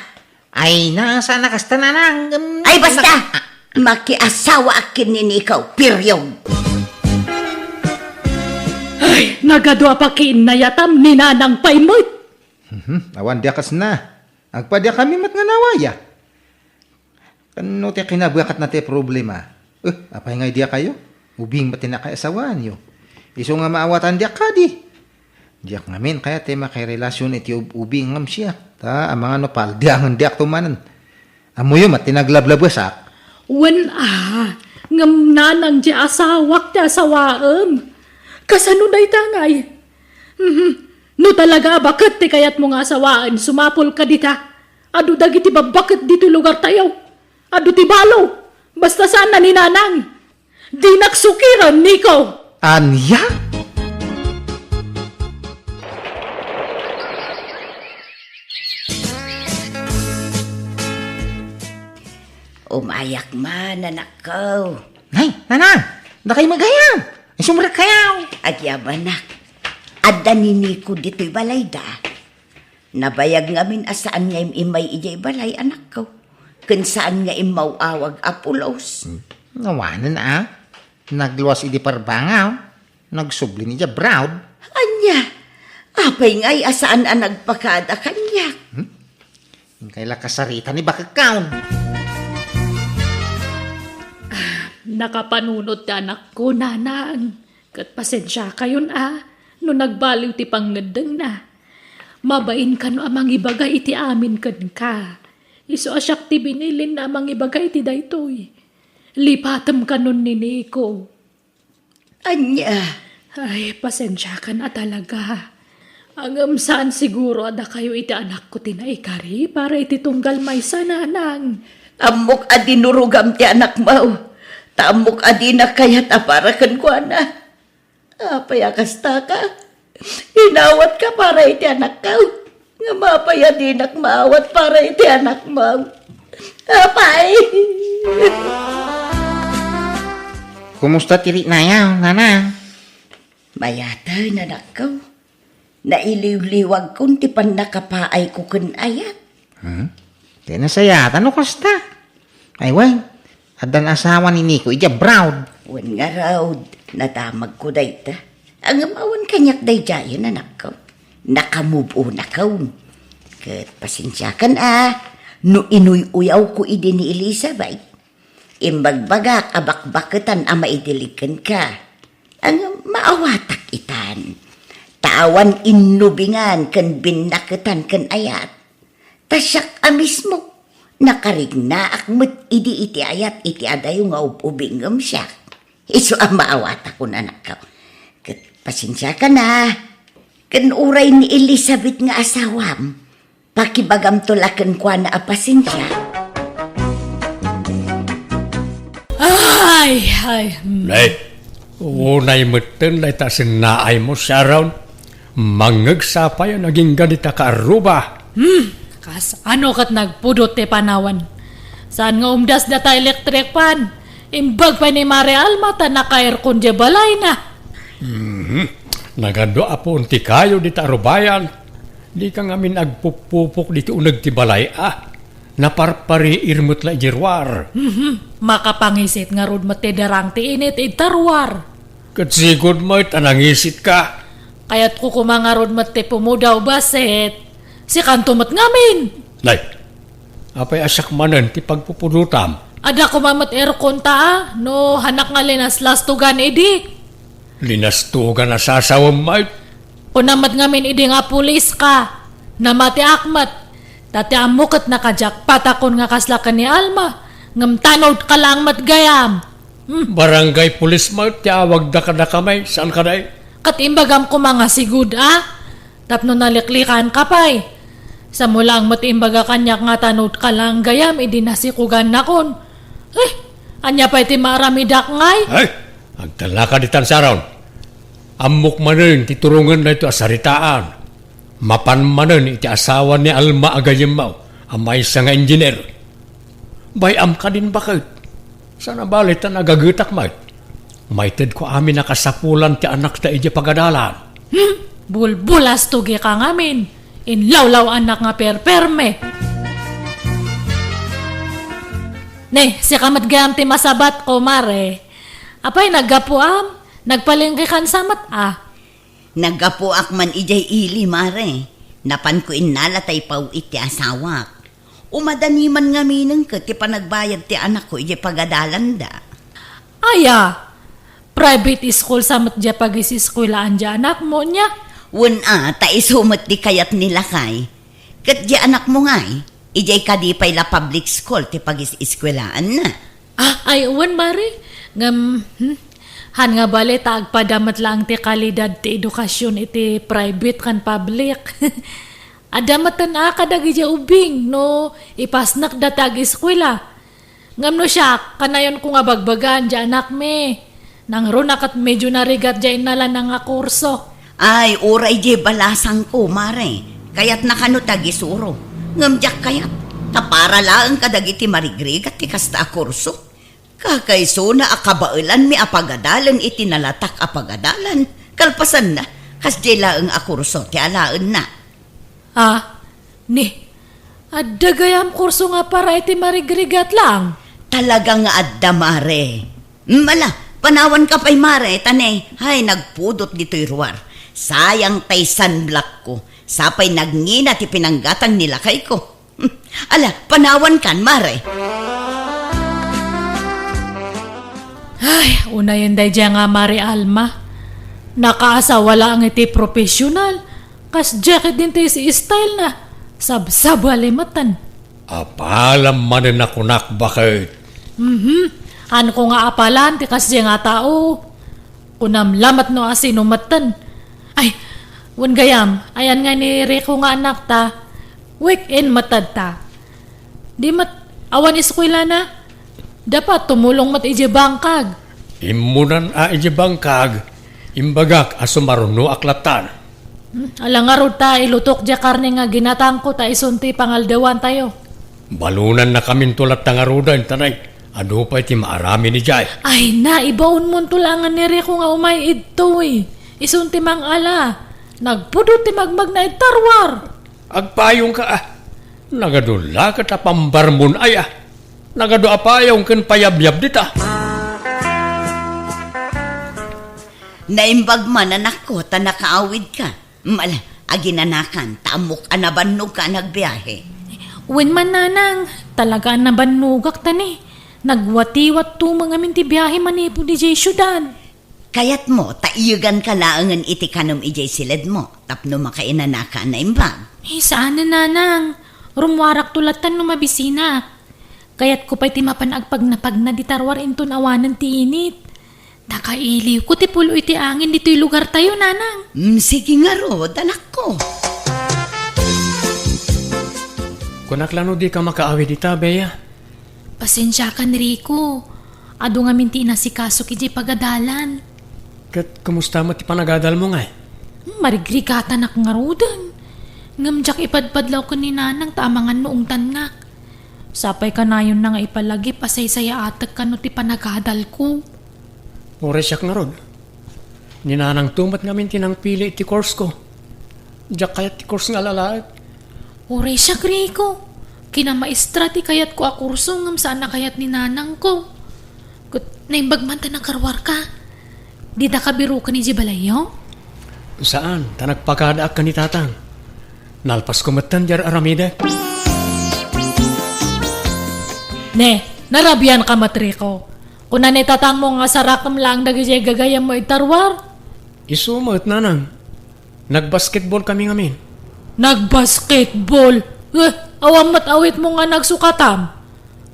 Ay, na, saan a kasta, nanang, em, Ay, basta! nak-, ah, Makiasawaak ken ni Nico, period. Ay, nagadu a pakiinnayatam ni Nanang pay met. Mhm, awan diak kasna. Agpadiakami met nga nawaya. Ken no ti kinabakatna ti problema, eh, apay nga idiakayo? Ubing met ti nakayasawaanyo. Isu nga maawatan diak kadi. Diak ngamin kayat ti makirelasyon iti ub-, ubing ngem siak. Ta, amangan no paldiangen diak tumanen. Ammoyo met ti naglablabesak. Wen a, ngem nanang di asawak ti asawaem. Kasano dayta ngay? Mhm. No talaga a baket ti kayatmo nga asawaen, sumapul ka dita. Adu dagiti babbaket ditoy lugartayo. Adu ti balo. Basta saan a ni Nanang. Dinak sukiren, Nico. Ania? Umayak man, anakko. Nay, Nanang, dakay met gayam. Isumrekkayo. Agyamanak. Adda ni Nico ditoy balayda. Nabayag ngamin a saan nga im-immay idiay balay, anakko. Ken saan nga immaw-awag a pulos. Hmm. Awanen a. Nagluas idi parbangaw. Nagsubli ni Jabraud. Ania? Apay ngay a saan a nagpakada kaniak? Hmm? Inkay la kasarita ni bakekkaon. Ah, Nakapanunot ti anakko, nanang. Ket pasensiakayon a no nagbaliw ti pangngeddengna. Mabain kano a mangibaga iti amin kenka. Isu a siak ti binilinna a mangibaga iti daytoy. Lipatem kanon ni Nico. Ania? Ay, pasensiakan a talaga. Ngem saan siguro a dakayo iti anakko ti naikari para iti tunggal maysa, nanang. Ammok a dinurogam ti anakmo. Ta ammok a dina kayat a para kenkuana. Apay a kastaka? Inawatka para iti anakko. Ngem apay a dinak maawat para iti anakmo? Apay! Kumusta ti riknayo, nanang? Mayaten, anakko. Nailiwliwagkon ti pannakapaayko ken ayat. Hmm? Ti nasayat, no kasta? Ay, wen, addan asawa ni Nico idiay abroad. Wen ngarud, nadamagko dayta. Ngem awan kaniak daydiayen, anakko. Naka-move on akon. Ket pasensiakan a, no inuy-uyawko idi ni Elizabeth. Imbagbagak a bakbaketan a maidilig kenka. Ngem maawatak itan. Ta awan innubingan ken binnaketan ken ayat. Ta siak a mismo, nakariknaak met idi iti ayat iti adayo nga ub-ubing ngem siak. Isu a maawatakon, anakko. Ket pasensiakan a, ken uray ni Elizabeth nga asawam, pakibagamto la kenkuana a pasensia. Ay, ay, hmm. Nay, unay metten dayta sennaaymo, Sharon. Mangngegsa pay a nagingga dita kaarruba. Hmm, kasano ket nagpudot ti panawen? Saan nga umdas data electric fan? Imbag pay ni Mare Alma ta naka-aircon diay balayna. Mhm. Nagadu a puon ti kayo dita arubayan. Dika ngamin agpupupok diti uneg ti balay a. Naparpariir met la idiay ruar. Mhm. Makapangisit ngarud met ti darang ti init ita ruar. Ket sigud met a nangisitka. Kayatko koma ngarud met ti pumudaw basit. Sikanto met ngamin. Nay, apay a siak manen ti pagpupudotam? Adda koma met aircon ta a, no hanak nga linaslastugan idi. Linastugan a sasawem met? Kuna met ngamin idi nga pulis ka. Namatiak met. Ta ti ammo ket nakajakpatakon nga kasla ken ni Alma. Ngem tanod ka laeng met gayam. Hmm. Barangay pulis met ti awagda kadakami, saan kadi? Ket imbagam koma nga sigud a, tapno naliklikan ka pay. Samo laeng met imbaga kaniak nga tanod ka laeng gayam idi nasikugannakon. Eh, ania pay ti maaramidak ngay? Ay, agtalnaka ditan, Sharon. Ammok manen ti turongen daytoy a saritaan. Mapan manen iti asawa ni Alma a gayyemmo a maysa nga engineer. Bay-am kadin baket. Saan a bale ta nagagetak met. Maitedko amin a kasapulan ti anakta idiay pagadalan. Hmm, bulbulastogi ka ngamin. Inlawlaw-anak nga perperme. Ne, sika met gayam ti masabatko, Mare. Apay, naggapuam? Nagpalengke kan sa met a? Naggapuak man idiay ili, Mare. Napanko innala ta ipaw-it ti asawak. Umadani man ngaminen ket ti panagbayad ti anakko idiay pagadalanda. Aya, private school sa met diay pagisiskuelaan diay anakmo, nia? Wen a, ta isu met ti kayat ni lakay. Ket diay anakmo ngay, idiay kadi pay la public school ti pagis-iskuelaanna. Ah, ay, wen, Mare. Ngem, hmm, han nga bale ta agpada met laeng ti kalidad ti edukasyon iti private ken public. Adda met ten a kadagiti ubing no ipasnekda ti agiskuela. Ngem no siak, kanayonko nga bagbagaan diay anakmi. Nangruna ket medio narigat diay innalana nga kurso. Ay, uray diay balasangko, Mare. Kayatna kano ti agisuro. Ngem diak kayat. Ta para laeng kadagiti marigrigat ti kasta a kurso. Kakaisuna a kabaelanmi a pagadalen iti nalatak a pagadalan. Kalpasanna, kasdiay laeng a kurso ti alaenna. Ah, ni, adda gayam kurso nga para iti marigrigat laeng? Talaga nga adda, Mare. Mm, ala, panawanka pay, Mare, ta ne, hay, nagpudot ditoy ruar. Sayang tay sunblockko. Sapay nagngina ti pinanggatang ni lakayko. Hmm, ala, panawankan, Mare. Ay, unayen daydiay nga Mari Alma. Nakaasawa laeng iti professional. Kasdiay ket din ti style na. Sabsabali metten. Apalam manen a kunak, baket. Mhm. Haanko nga apalan ti kasdiay nga tao. Kunam lamet no asino metten. Ay, wen gayam, ayan nga ni Rico nga anakta, weekend met ta. Di met awan eskuelana. Dapat tumulong met idiay bangkag. Immunan a idiay bangkag, imbagak a sumarunoak lattan. Hmm, ala ngarud ta ilutok diay karne nga ginatangko ta isun ti pangaldawantayo. Balonannakaminto latta ngaruden, tanay. Adu pay ti maaramin idiay. Ay na, ibaonmonto laengen ni Rico nga umay idtoy. Isun ti mangala. Nagpudot ti magmagna iti tarwar. Agpayongka, a. Nagadu la ket a pambarmon, ay, a. Nagadu a payong ken payabyab dita. Naimbag man, anakko, ta nakaawidka. Mal, aginanakan, ta ammok a nabannogka a nagbiahe. Wen man, nanang, talaga a nabannogak ta ni. Nagwatiwat tumeng amin ti biahe manipud idiay siudad. Kayatmo ta iyeganka laengen iti kanem idiay siledmo tapno makainanaka a naimbag? Eh, saanen, nanang. Rummuarakto lattan no mabisinak. Kayatko pay ti mapan agpagnapagna di tarwar inton awanen ti init. Nakailiwko ti pulo iti angin ditoy lugartayo, nanang. Mm, sige ngarud, anakko. Kunak la no dika makaawid ita, Bea. Pasensiakan, Rico. Adu ngamin ti inasikasok idiay pagadalan. Ket kumusta met ti panagadalmo, ngay? Hmm, marigrigatanak ngaruden. Ngem diak ipadpadlaw ken ni nanang ta amangan no ungtannak. Sapay kanayonna nga ipalagip a saysayaatek kano ti panagadalko. Uray siak ngarud. Ni nanangto met ngamin ti nangpili iti course ko. Diak kayat ti course nga alalaek. Uray siak, Rico. Kinamaestra ti kayatko a kurso ngem saan a kayat ni nanangko. Ket naimbag man ta nakaruarka. Dita kabiruken idiay balayyo? Saan, ta nagpakadaak ken ni tatang. Nalpasko metten diay aramidek. Ne, narabianka met, Rico. Kuna ni tatangmo nga sarakem laeng dagidiay gagayyemmo iti tarwar? Isu met, nanang. Nagbasketball kami ngamin. Nagbasketball? Eh, awan met awitmo nga nagsukatam?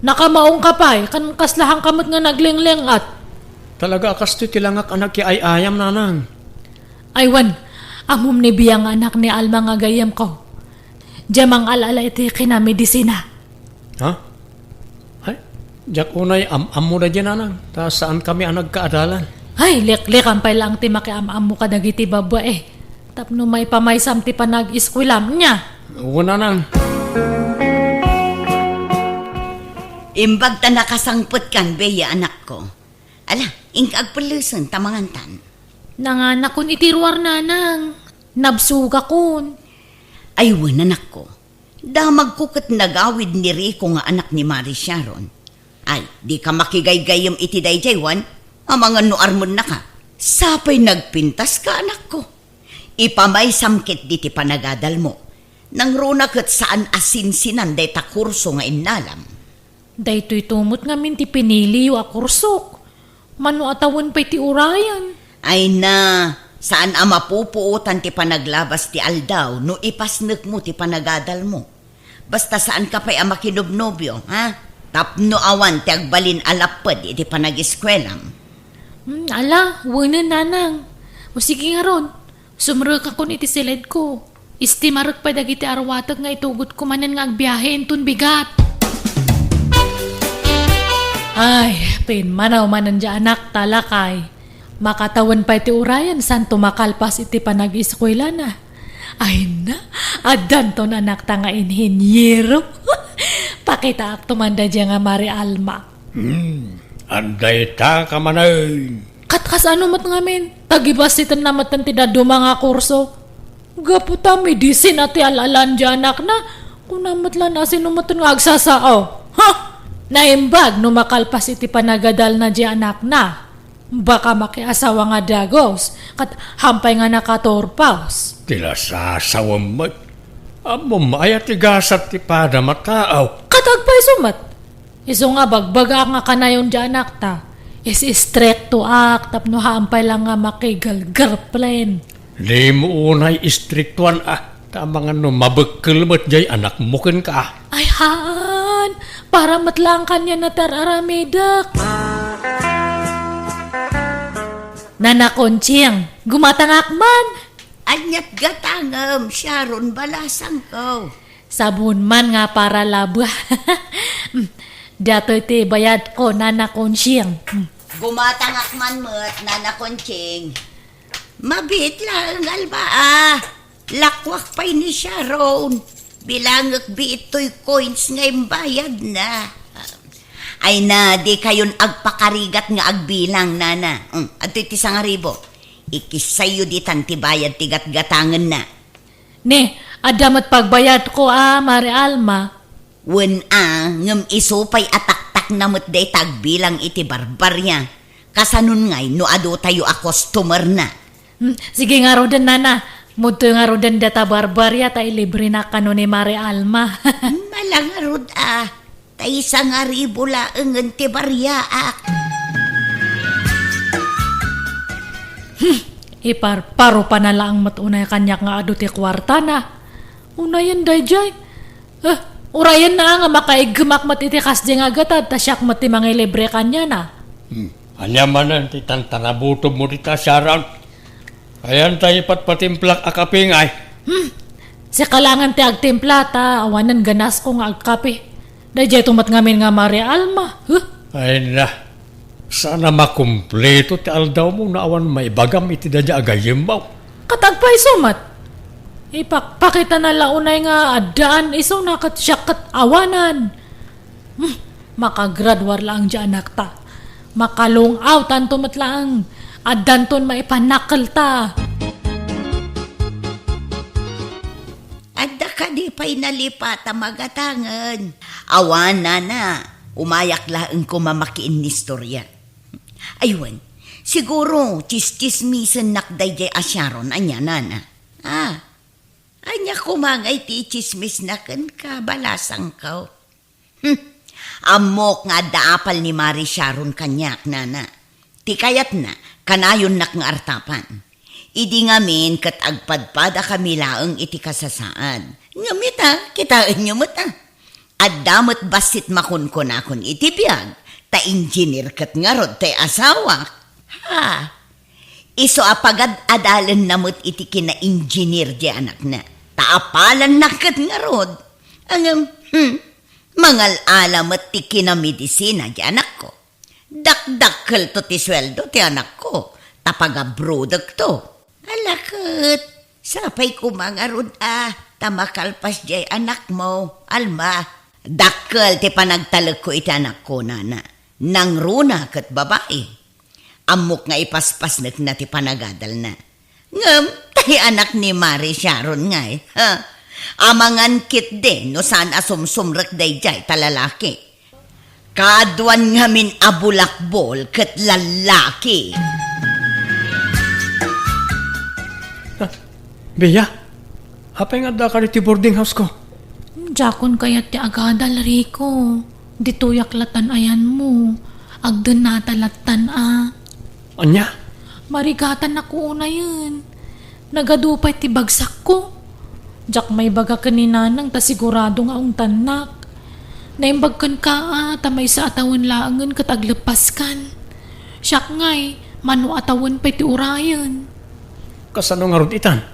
Nakamaongka pay, ken kaslahanka met nga naglingling-at. Talaga a kastoy ti langak a nagkiay-ayam, nanang. Ay wen, ammom ni Bea nga anak ni Alma nga gayyemko. Diay mangal-ala iti kinamedisina. Ha? Ay, diak unay am-ammo daydiay, nanang, ta saan kami a nagkaadalan. Ay, liklikan pay laeng ti makiam-ammo kadagiti babai. Tapno maipamaysam ti panag-eskuelam, nia? Wen, nanang. Imbag ta nakasangpetkan, Bea, anakko. Ala, inka agpellesen ta mangantan. Nanganakon iti ruar, nanang. Nabsogakon. Ay wen, anakko. Damagko ket nagawid ni Rico nga anak ni Mari Sharon. Ay, dika makigaygayyem iti daydiay wen? Amangan no armennaka. Sapay nagpintaska, anakko. Ipamaysam ketdi ti panagadalmo. Nangruna ket saan a sinsinan dayta kurso nga innalam. Daytoyto met ngamin ti piniliyo a kursok. Mano a tawen pay ti urayen? Ay na, saan a mapupuotan ti panaglabas ti aldaw no ipasnekmo ti panagadalmo. Basta saanka pay a makinobnobio, ha? Tapno awan ti agbalin a lapped iti panag-eskuelam. Hmm, ala, wenen, nanang. O sige ngarud, sumrekakon iti siledko. Istimarek pay dagiti arwatek nga itugotko manen nga agbiahe inton bigat. Ay, pimmanaw manen diay anakta, lakay. Makatawen pay ti urayen santo makalpas iti panag-eskuelana. Ay na, addanton anakta nga inhiniero. Pakitaakto man daydiay nga Mari Alma. Hmm, adda ita ka manen. Kat kasano met ngamin? Tagibassitenna metten ti dadduma nga kurso. Gapu ta medisina ti al-alan diay anakna, kuna met la no asino metten nga agsasao. Ha! Naimbag no makalpas iti panagadalna diay anakna. Baka makiasawa nga dagus, ket hampay nga nakaturpaos. Ti lasasawem met. Ammom aya ti gasat ti padam a tao? Ket agpayso met. Isu nga bagbagaak nga kanayon diay anakta, Is-istriktoak tapno haan pay lang nga makigirlfriend. Dimo unay istriktuan a, ta amangan no mabekkel met jay anakmo kenka. Ay haan, para met lang kaniana ti ar-aramidek. Nana Conching, gumatangak man. Aniat gatangem, Sharon, balasangko. Sabon man nga para laba. Datoy ti bayadko, Nana Conching. Gumatangak man met, Nana Conching. Mabiit laeng, Alma, a. Lakuak pay ni Sharon. Bilangek biit toy coins nga imbayadna. Ay na, di kayon agpakarigat nga agbilang, Nana. Mm, adtoy ti sangaribo. Ikissayyo ditan ti bayad ti gatgatangenna. Ne, adda met pagbayadko a, Mari Alma. Wen a, ngem isu pay a taktakna met dayta agbilang iti barbaria. Kasanon ngay no adu tayo a customerna? Hmm, sige ngaruden, Nana. Mudtoy ngaruden data barbaria ta ilibrena kano ni Mari Alma. Mala ngarud a. Ta isangaribu laengen ti bariaak. Hmm, iparparo pa na laeng met unay kaniak nga adu ti kuartana. Unayen dayjay. Eh, urayenna nga makaiggemak met iti kasdi nga gatad, ta siak met ti mangilibre kaniana. Hmm. Ania manen ti tantanabutobmo dita, Sharon? Ayan ta ipatpatimplak a kape ngay. Hmm. Sika laengen ti agtimpla ta awanen ganasko nga agkape. Dayjay to met ngamin nga Mari Alma. Huh? Ay na. Sana makumpleto ti aldawmo no awan maibagam iti dayjay a gayyemmo. Ket agpayso met. Ipakpakitana la unay nga addaan isuna ket siak ket awanan. Hmm, makagraduar laeng diay anakta. Makalung-awtanto met laeng. Addanton maipanakkelta. Adda kadi pay nalipat a magatangen? Awan, Nana. Umayak laeng koma makiinnistoria. Ay wen, siguro, tsistsismisennak dayjay a Sharon, ania, Nana? Ah, ania koma ngay ti itsismisna kenka, balasangko? Hmm. Ammok nga adda apal ni Mari Sharon kaniak, Nana. Ti kayatna, kanayonnak nga artapan. Idi ngamin ket agpadpadakami laeng iti kasasaad. Ngem ita, kitaenyo met a. Adda met bassit makunkunakon iti biag, ta engineer ket ngarud ti asawak. Ha? Isu a pagad-adalenna met iti kinaengineer ti anakna, ta apalanna ket ngarud. Ngem, hmm, mangal-ala met ti kinamedisina ti anakko. Dakdakkelto ti sueldo ti anakko, ta pagabrodekto. Ala ket, sapay koma ngarud a, ta makalpas diay anakmo, Alma. Dakkel ti panagtalekko iti anakko, Nana. Nangruna ket babai. Ammok nga ipaspasnekna ti panagadalna. Ngem, tay anak ni Mari Sharon ngay, ha? Amangan ketdi no saan a sumsumrek dayjay ta lalaki. Kaaduan ngamin a bulakbol ket lallaki. Ah, Bea, apay nga addaka iti boarding house ko? Diakon kayat ti agadal, Rico. Ditoyak latan ayanmo. Agdennata latan a. Ania? Marigatan ako unayen. Nagadu pay ti bagsakko. Diak maibaga ken ni Nanang ta sigurado nga ungtannak. Naimbag kenka a ta maysa a tawen laengen ket agleppaskan. Siak ngay, mano a tawen pay ti urayen. Kasano ngarud itan?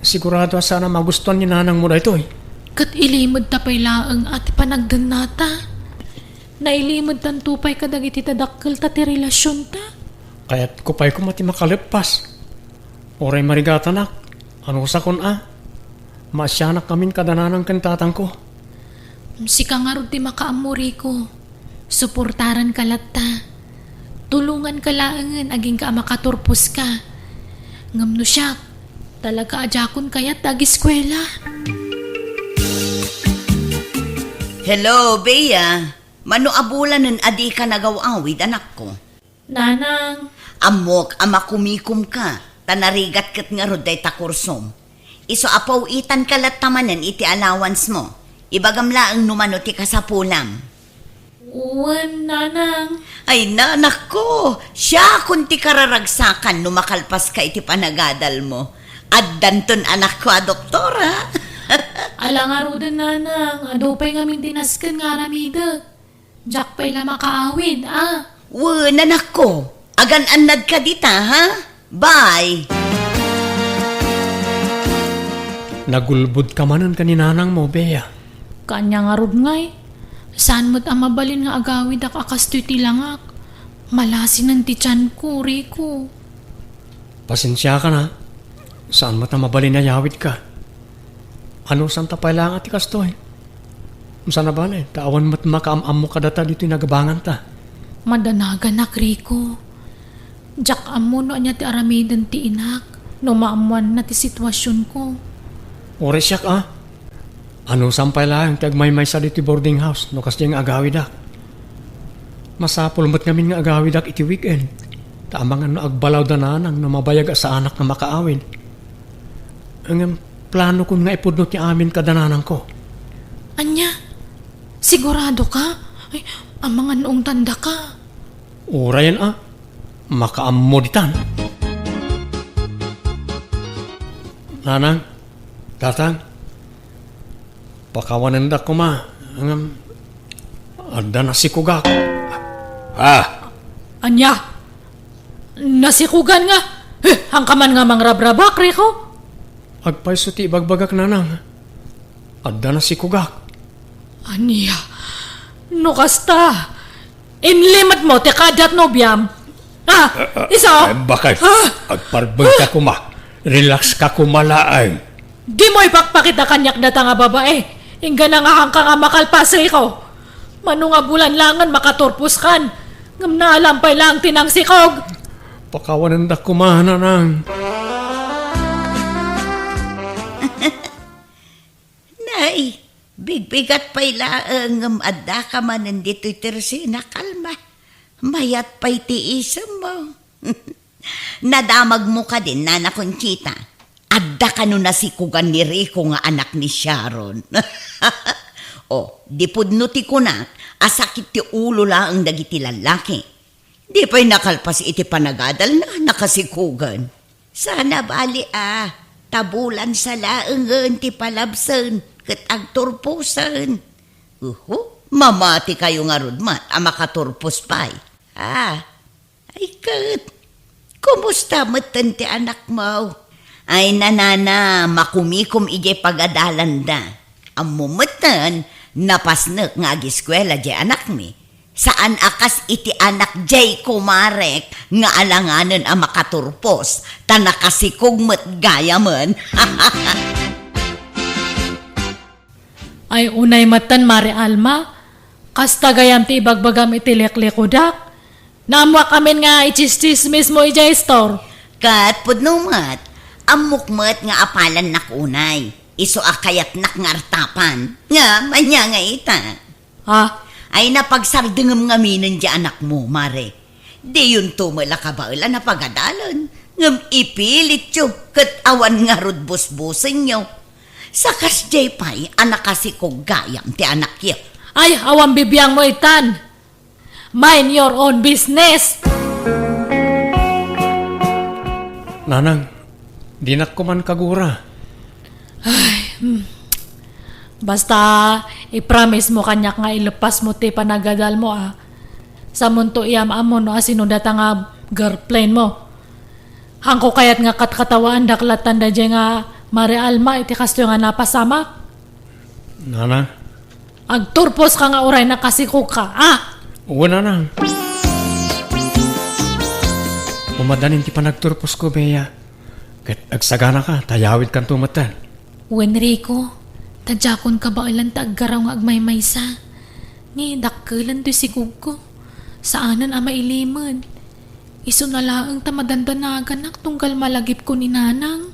Sigurado a saan a magustuan ni Nanangmo daytoy. Ket ilimedta pay laeng a ti panagdennata. Nailimedtanto pay kadagiti tadakkelta ti relasionta. Kayatko pay koma ti makaleppas. Uray marigatanak, anusakon a. Maasianak ngamin kada nanang ken tatangko. Sika ngarud ti makaammo, Rico. Suportaranka latta. Tulonganka laengen agingga a makaturposka. Ngem no siak, talaga a diakon kayat ti ageskuela. Hello, Bea. Mano a bulanen a dika nagaw-awid, anakko? Nanang. Ammok a makumikomka, ta narigat ket ngarud dayta kursom. Isu a paw-itanka latta manen iti allowance mo. Ibagam laeng no mano ti kasapulam. Wen, nanang. Ay, nanakko, siakon ti kararagsakan no makalpaska iti panagadalmo. Addanton anakko a doktora. Ala ngaruden, nanang, adu pay ngamin ti nasken nga aramidek. Diak pay la makaawid, a? Wen, anakko, agan-annadka dita, ha? Bye! Nagulbodka manen ken ni nanangmo, Bea. Kaanya ngarud ngay, saan met a mabalin nga agawidak a kastoy ti langak. Malasinen ti tianko, Rico. Pasensiakan, a. Saan met a mabalin a yawidka. Anusanta pay laeng a ti kastoy. Saan a bale, ta awan met makaam-ammo kadata ditoy nagabanganta. Madanaganak, Rico. Diak ammo no ania ti aramiden ti inak no maammoanna ti situasionko. Uray siak, a. Anusam pay laeng ti agmaymaysa ditoy boarding house no kasdiay nga agawidak. Masapul met ngamin nga agawidak iti weekend. Ta amangan no agbalaw da nanang no mabayag a saanak nga makaawid. Ngem planokon nga ipudno ti amin kada nanangko. Ania? Siguradoka? Ay, amangan no ungtandaka. Urayen, a. Makaammo ditan. Nanang, tatang, pakawanendak koma, ngem adda nasikogak. Ah! Ania? Nasikogan nga? Eh, haanka man nga mangrabrabak, Rico? Agpayso ti ibagbagak, nanang. Adda nasikogak. Ania? No kasta, inlimetmo ti kaadiat nobiam? Ah, isu? Eh, bakit? Ah! Agparbengka koma. Relax ka koma laeng. Dimo ipakpakita kaniak data nga babae. Inggana nga haanka nga makalpas, Rico. Mano nga bulan laengen makaturposkan. Ngem naalam pay laeng ti nangsikog. Pakawanendak koma, nanang. Nay, bigbigat pay laeng ngem addaka manen ditoy tersina, kalma. Mayat pay ti isemmo. Nadamagmo kadin, Nana Conchita? Adda kano nasikogan ni Rico nga anak ni Sharon? O, di pudno ti kunak a sakit ti ulo laeng dagiti lallaki. Di pay nakalpas iti panagadalna, nakasikogan. Saan a bali a, ta bulan sa laengen ti palabsen ket agturposen. Uhu, mamati kayo ngarud met a makaturpos pay. Ah, ay ket, kumusta metten ti anakmo? Ay, nanana, makumikom idiay pagadalanda. Ammo metten, napasnek nga agiskuela diay anakmi. Saan a kas iti anak diay kumarek nga alanganen a makaturpos, ta nakasikog met gayamen. Ay, unay metten, Mare Alma, kasta gayam ti ibagbagam iti liklikodak. Naammoak amin nga itsistsismismo idiay istor. Ket pudno met, ammok met nga apalannak unay, isu a kayatnak nga artapan. Ngem ania nga ita? Ha? Ay, napagsardengem ngaminen diay anakmo, Mare. Diyonto met la kabaelan a pagadalen, ngem ipilityo ket awan ngarud busbusenyo. Sa kasdiay pay a nakasikog gayam ti anakyo. Ay, awan bibiangmo itan. Mind your own business. Nanang, dinak koman kagura. Ay, hmm. Basta, i-promise mo kaniak nga ilepas mo ti panagadal mo, ah. Samonto iyam-am mo no asino data nga girlfriend mo. Haanko kayat nga katkatawaandak lattan daydiay nga Mare Alma iti kastoy nga napasamak. Nana? Agturposka nga uray nakasikogka, a? Wen, nanang. Umadanin ti panagturposko, Bea. Ket agsaganaka, ta yawidkanto metten. Wen, Rico, ta diakon kabaelan ta aggaraw nga agmaymaysa. Ni dakkelen toy sikogko. Saanen a mailimed. Isuna laeng ta madandanaganak tunggal malagipko ni Nanang.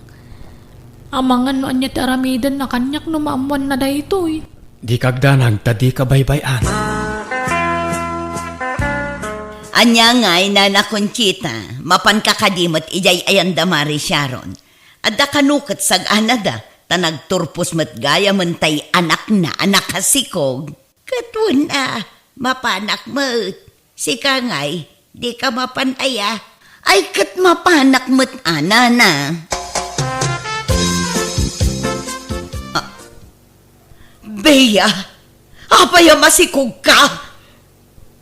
Amangan no ania ti aramidenna kaniak no maammoanna daytoy. Dika agdanag ta dika baybay-an. Ania ngay, Nana Conchita, mapanka kadi met idiay ayanda Mare Sharon? Adda kano ket sag-anada, ta nagturpos met gayamen tay anakna a nakasikog. Ket wen a, Mapanak met. Sika ngay, dika mapan aya? Ay, ket mapanak met a, Nanang. Ah, Bea, apay a masikogka?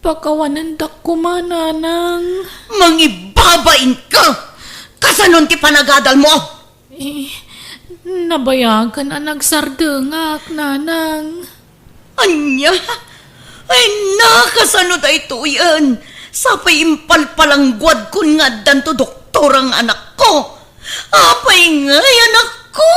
Pakawanendak koma, Nanang. Mangibabainka! Kasanon ti panagadalmo? Eh, nabayagen a nagsardengak, Nanang. Ania? Ay, nakasano daytoyen? Sapay impalpalangguadkon nga addanto doktora nga anakko. Apay ngay, anakko?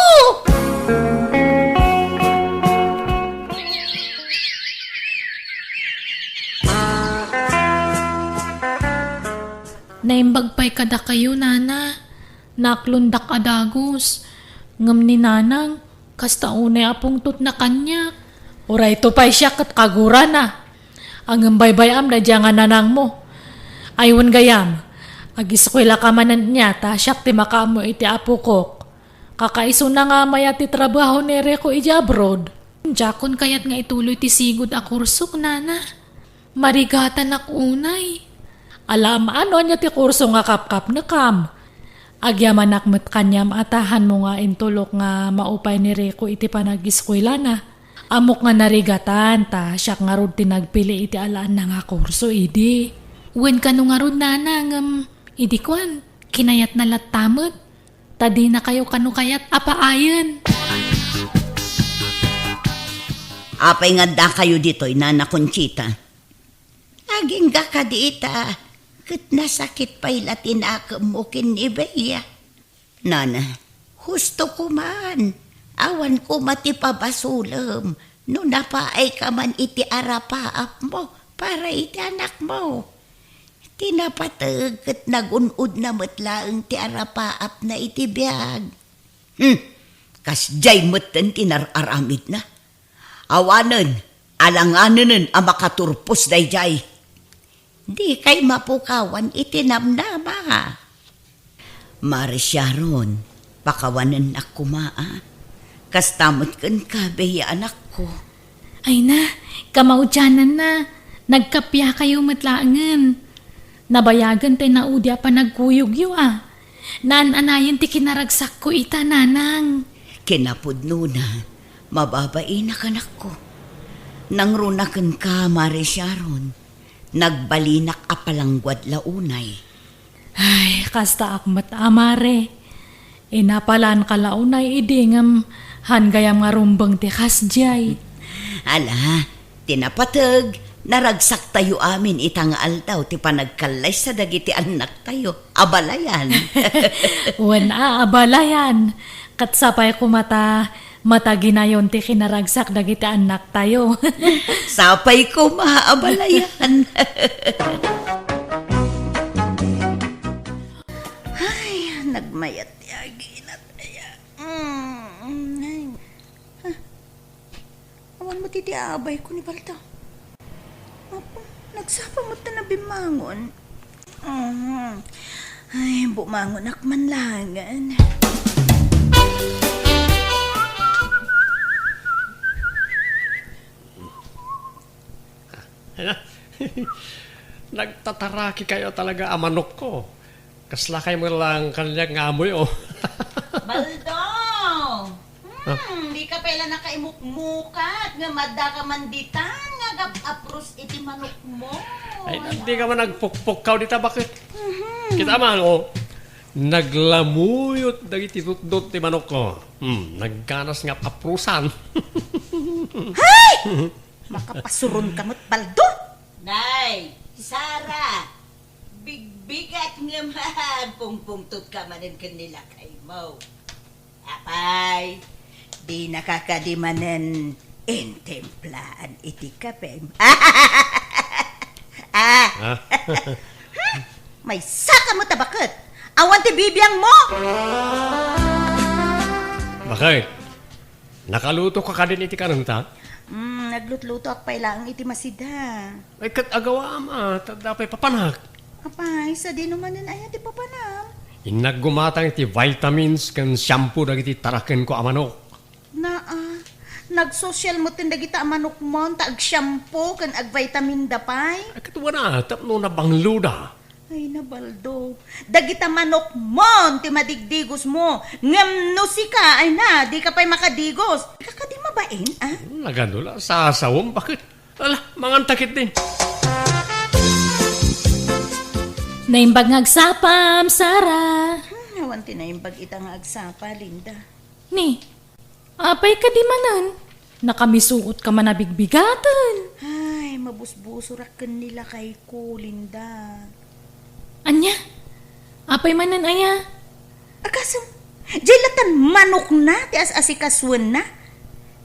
Naimbag pay kadakayo, Nana. Naklondak a dagus. Ngem ni Nanang, kasta unay a pungtotna kaniak. Uray to pay siak ket kagurana. Ngem baybay-am daydiay nga nanangmo. Ay, wen gayam, agiskuelaka manen nia ta siak ti makaammo iti apokok. Kakaisuna nga mayat ti trabaho ni Rico idiay abroad. Diakon kayat nga ituloy ti sigud a kursok, Nana. Marigatanak unay. Ala, maano ania ti kurso nga kapkapnekam? Agyamanak met kaniam a ta hanmo nga intulok nga maupay ni Rico iti panagiskuelana. Ammok nga narigatan ta siak ngarud ti nagpili iti alaenna nga kurso idi. Wen kano ngarud, Nana, ngem idi kuan, kinayatna latta met. Ta dinakayo kano kayat a paayen. Apay nga addakayo ditoy, Nana Conchita? Agingga kadi ita, ket nasakit pay la ti nakemmo ken ni Bea. Nana, husto koman, awan koma ti pabasolem no napaayka man iti arapaapmo para iti anakmo. Ti napateg ket nagun-odna met laeng ti arapaapna iti biag. Hmm, kasdiay metten ti nar-aramidna. Awanen, alanganenen a makaturpos daydiay. Dikay mapukawan iti namnama. Mare Sharon, pakawanennak koma, a. Kasta met kenka, Bea, anakko. Ay na, kamaudiananna, nagkappiakayo met laengen. Nabayagen ti naudi a panagkuyogyo, a. Naan-anayen ti kinaragsakko ita, Nanang. Kinapudnona, mababainak, anakko. Nangruna kenka, Mare Sharon. Nagbalinak a palangguad la unay. Ay, kastaak met a, Mare. Inapalanka la unay idi ngem han gayam nga rumbeng ti kasdiay. Ala, ti napateg, naragsaktayo amin ita nga aldaw ti panagkallaysa dagiti annaktayo. Abalayan. Wen a, abalayan. Ket sapay koma ta mataginayon ti kinaragsak dagiti annaktayo. Sapay koma, abalayan. Ay, nagmayat ti aginat aya. Mm, ay. Ah, awan met iti abayko ni Baldo. Apo, nagsapa met ta nabimmangon. Mhm. Ay, bumangonak man laengen. Nagtataraki kayo talaga a manokko. Kaslakay met lang kaniak nga amoy, oh. Baldo! Ah. Hmm, dika pay la nakaimukmukat nga adda ka man ditan nga agap-apros iti manokmo. Ay, dika man agpukpukkaw dita, baket. Mhm. Kita man, oh. Naglamuyot dagiti tutdot ti manokko. Hmm, nagganas nga ap-aprosan. Hay! Makapasuronka met, Baldo! Nay, Sara, bigbigat nga agpungpungtotka manen ken ni lakaymo. Apay, dinaka kadi manen intimplaan iti kapem? Ah. Ah. Maysaka met a baket. Awan ti bibiangmo. Bakit? Nakaluto ka kadin iti kanenta? Mm, naglutlutoak pay laeng iti masida. Ay, ket agawaam a, ta adda pay papanak. Apay, sadino manen aya ti papanam? Innak gumatang iti vitamins ken shampoo dagiti tarakenko a manok. Naa, Nagsosyal metten dagita a manokmon ta agsiampo ken agvitaminda pay. Ay, ket wana, tapno nabangloda. Ay, na, Baldo. Dagita manokmon ti madigdigosmo. Ngem no sika, ay na, dika pay makadigos. Dika kadi mabain, a? Nagano la, sasawem, baket? Ala, manganta ketdin. Naimbag nga agsapam, Sara. Hmm, awan ti naimbag ita nga agsapa, Linda. Ni, apay kadi manen? Nakamisuot ka man a bigbigaten. Ay, mabusbusorak ken ni lakayko, Linda. Ania? Apay manen aya? Agasem, diay latan manokna ti as-asikasuenna.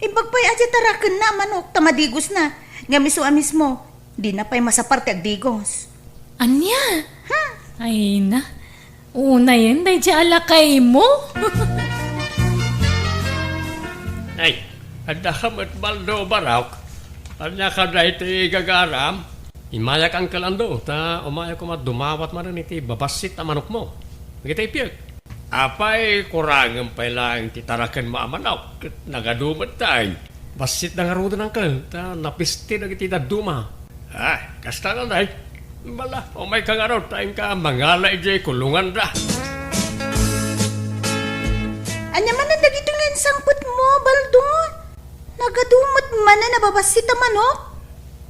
Imbag pay a diay tarakenna a manok ta madigosna. Ngem isu a mismo, dina pay masapar ti agdigos. Ania? Hmm. Ay na. Unayen daydiay a lakaymo. Ay, adda ka met, Baldo, barok. Ania ka daytoy gagaram? Immayak, Uncle Ando, ta umaya koma dumawat manen iti babassit a manokmo. Dagiti piek. Apay, kurangem pay laeng ti tarakenmo a manok, ket nagadu met tay. Bassitda ngaruden, Uncle, ta napiste dagiti dadduma. Ah, kasta ngay. Bala, umayka ngarud, ta inka mangala idiay kulonganda. Ania manen dagitoy nga insangpetmo, Baldo? Nagadu met manen a babassit a manok?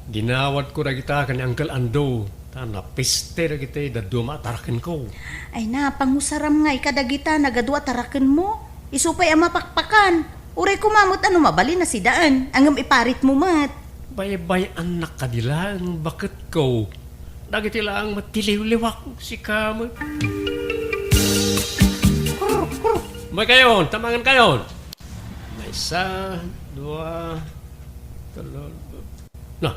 Dinawatko dagita ken ni Uncle Ando, ta napiste dagiti dadduma a tarakenko. Ay na, pangusaram ngay kadagita nagadu a tarakenmo. Isu pay a mapakpakan. Uray koma met a no mabalin a sidaen, ngem iparitmo met. Baybay-annak kadi laeng, baketko. Dagiti laeng met ti liwliwak, sika met. Umaykayon, ta mangankayon. Maysa, dua, telo. Na,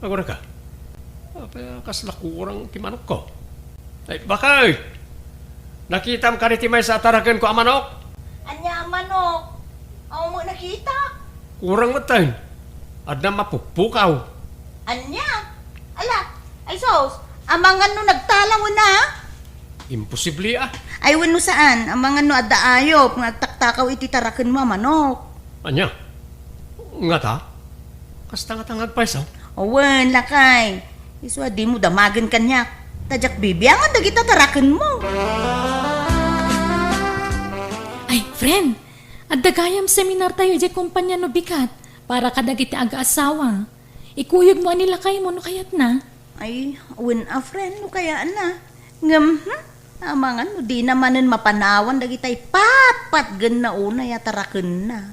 agurayka. Apay a kasla kurang ti manokko? Ay, bakay! Nakitam kadi ti maysa a tarakenko a manok? Ania a manok? Awan met nakita. Kurang metten. Adda mapukpukaw. Ania? Ala, ay sus, amangan no nagtalaw na? Imposible, a. Ay, wenno saan, amangan no adda ayop nga agtaktakaw iti tarakenmo a manok. Ania? Ngata? Kasta ngata nga agpayso? Awan, lakay. Isu a dimo damagen kaniak. Ta diak bibiangan dagita tarakenmo. Ay, friend, adda gayam seminartayo idiay kompania no bigat para kadagiti agaasawa. Ikuyogmo a ni lakaymo no kayatna. Ay, wen a, friend, no kayatna. Ngem, hmm, amangan no dina manen mapanawan dagitay patpatgenna unay a tarakenna.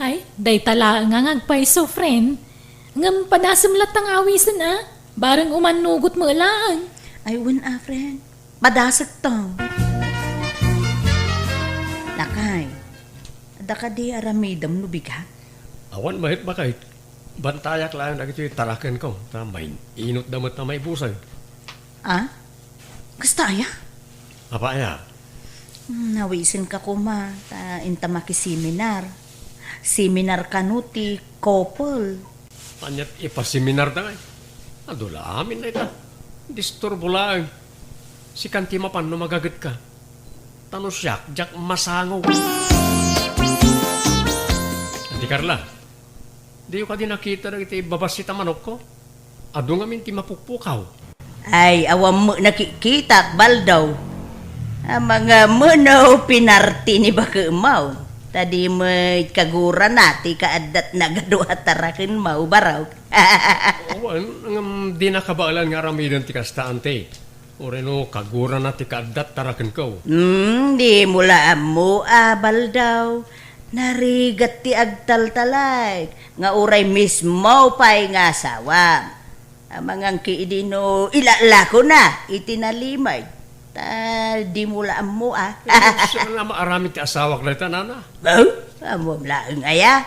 Ay, dayta laeng nga agpayso, friend. Ngem padasem latta nga awisen, a? Bareng umannugot met laeng. Ay, wen a, friend. Padasekto. Lakay, adda kadi aramidem no bigat? Awan met, bakay. Bantayak laeng dagitoy tarakenko, ta main-inotda met a maibusag. A? Kasta aya? Apay aya? Hmm, nawisenka koma, ta inta makiseminar. Seminar kano ti couple. Aniat ipaseminar da ngay? Adu la amin dayta. Disturbo laeng. Sikan ti mapan no magagetka. Ta no siak, diak masango. Adi Carla, diyo kadi nakita dagiti babassit a manokko? Adu ngamin ti mapukpukaw. Ay, awan met nakikitak, Baldaw. Amangan no pinarti ni bakemaw. Ta di met kagurana ti kaaddat nagadu a tarakenmaw, barok. Awan, ngem di nakabaelan nga aramiden ti kasta, anti. Uray no kagurana ti kaaddat tarakenko. Hmm, dimo la ammo a, Baldaw. Narigat ti agtaltalay nga uray mismo pay nga asawam. Amangan ki idi no ilalakona iti nalimed. Ta dimo la ammo a. Saan nga maaramid ti asawak dayta, nana? Oh, ammom laeng aya.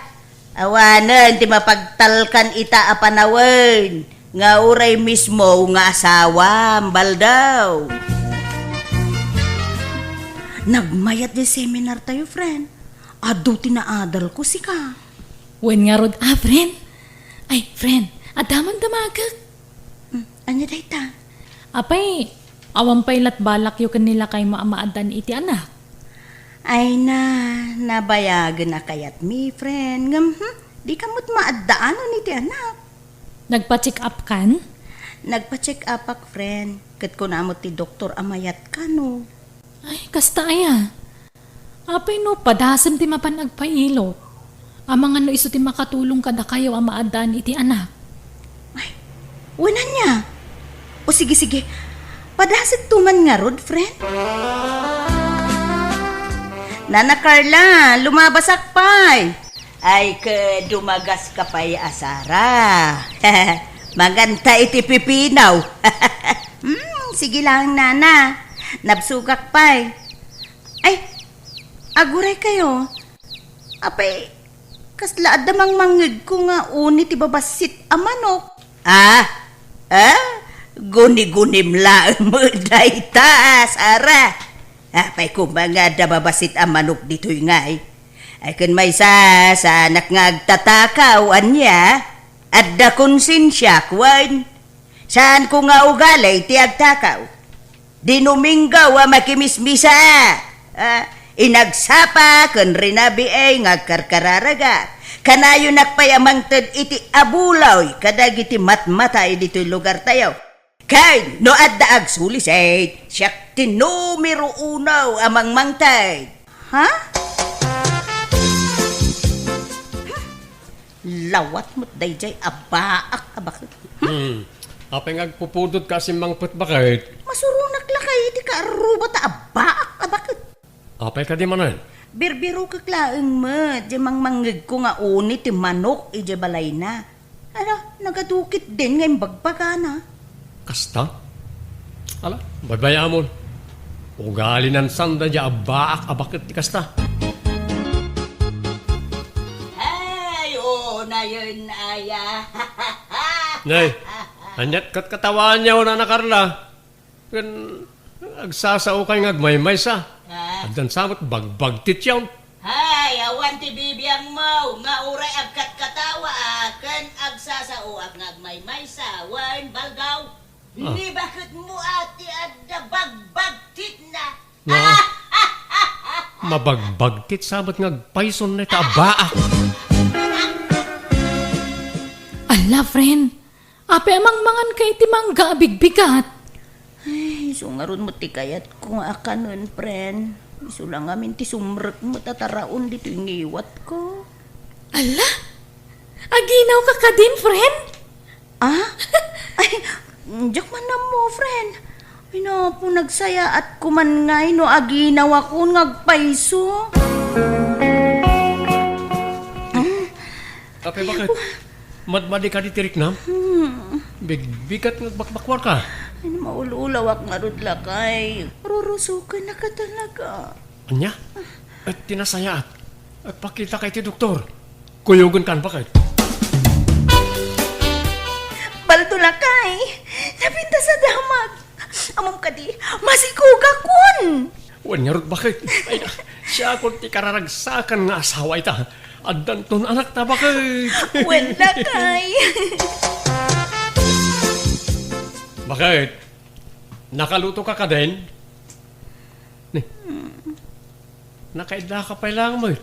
Awanen ti mapagtalkan ita a panawen nga uray mismo nga asawam, Baldaw. Nagmayat diay seminar tayo, friend. Adu ti naadalko, sika. Wen ngarud a, friend. Ay, friend, adda man damagek. Hmm, ania dayta? Apay, awan pay lat balakyo ken ni lakaymo a maaddaan iti anak? Ay na, nabayagen a kayatmi, friend. Ngem, hmm, di ka met maaddaan iti anak. Nagpa-check up kan? Nagpa-check upak, friend. Ket kuna met ti doktor a mayat kano. Ay, kasta aya. Apay no padasem ti mapan agpailok? Amangan no isu ti makatulong kadakayo a maaddaan iti anak. Ay, wen ania? O sige, sige. Padasek to man ngarud, friend. Nana Carla, lumabasak pay. Ay, ke dumagas ka pay a Sara. Manganta iti pipinaw. Hmm, sige lang, nana. Nabsugak pay. Ay, aguray kayo. Apay, kasla adda mangmangngegko nga uni ti babassit a manok? Ah? Ah? Guni-gunim laeng met dayta, Sara. Apay koma nga adda babassit a manok ditoy ngay? Ay, ken maysa, saanak nga agtatakaw, ania? Adda konsensiak, wen? Saanko nga ugali ti agtakaw. Dinuminggaw a makimismisa. Ah, inagsapa ken rinabiay nga agkarkararaga. Kanayonak pay a mangted iti abuloy kadagiti matmatay ditoy lugartayo. Ken no adda agsulisit, siak ti numero uno a mangmangted. Ha? Lawat met daydiay a baak a baket. Hmm. Apay nga agpupudot ka a simmangpet baket? Masuronak lakay iti kaarruba ta a baak a baket. Apay kadi manen? Birbirokek laeng met, diay mangmangngegko nga uni ti manok idiay balayna. Ala, nagadukit din nga imbagbagana. Kasta? Ala, baybay-amon. Ugalinan sanda diay a baak a baket ti kasta. Ay, oo, nayon, aya. Nay, aniat katkatawaanyo, Nana Carla? Ken agsasaokay nga agmaymaysa. Ah. Addan sa met bagbagtityon. Hay, awan ti bibiangmo nga uray agkatkatawa a ken agsasaoak nga agmaymaysa wen baldaw. Ah. Ni baketmo a ti adda bagbagtitna. No. Mabagbagtit sa met nga agpayson dayta a baak. Ala, friend. Apay a mangmangan ka iti mangga a bigbigat? Ay, isu ngarud met ti kayatko nga akanen, friend. Isu la ngamin ti sumrek met a taraon ditoy ngiwatko. Ala? Aginaw ka kadin, friend? Ah? Ay, diak man ammo, friend. Ay, napo, nagsayaat ko man ngay no aginawakon nga agpayso. Apay, baket? Madmadi kadi ti riknam? Hmm. Bigbigat nga agbakbakuar ka. Ay, maul-ulawak ngarud lakay. Rurusuken na ka talaga. Ania? Et ti nasayaat, agpakita ka iti doktor. Kuyogen kan, baket? Baldo lakay, napintas a damag. Ammom kadi, masikogakon. Wen ngarud, baket? Ay, siakon ti kararagsakan nga asawa ita. Addanton anakta, baket? Wen lakay. Baket? Nakaluto ka kadin? Ni, nakaidda ka pay lang met.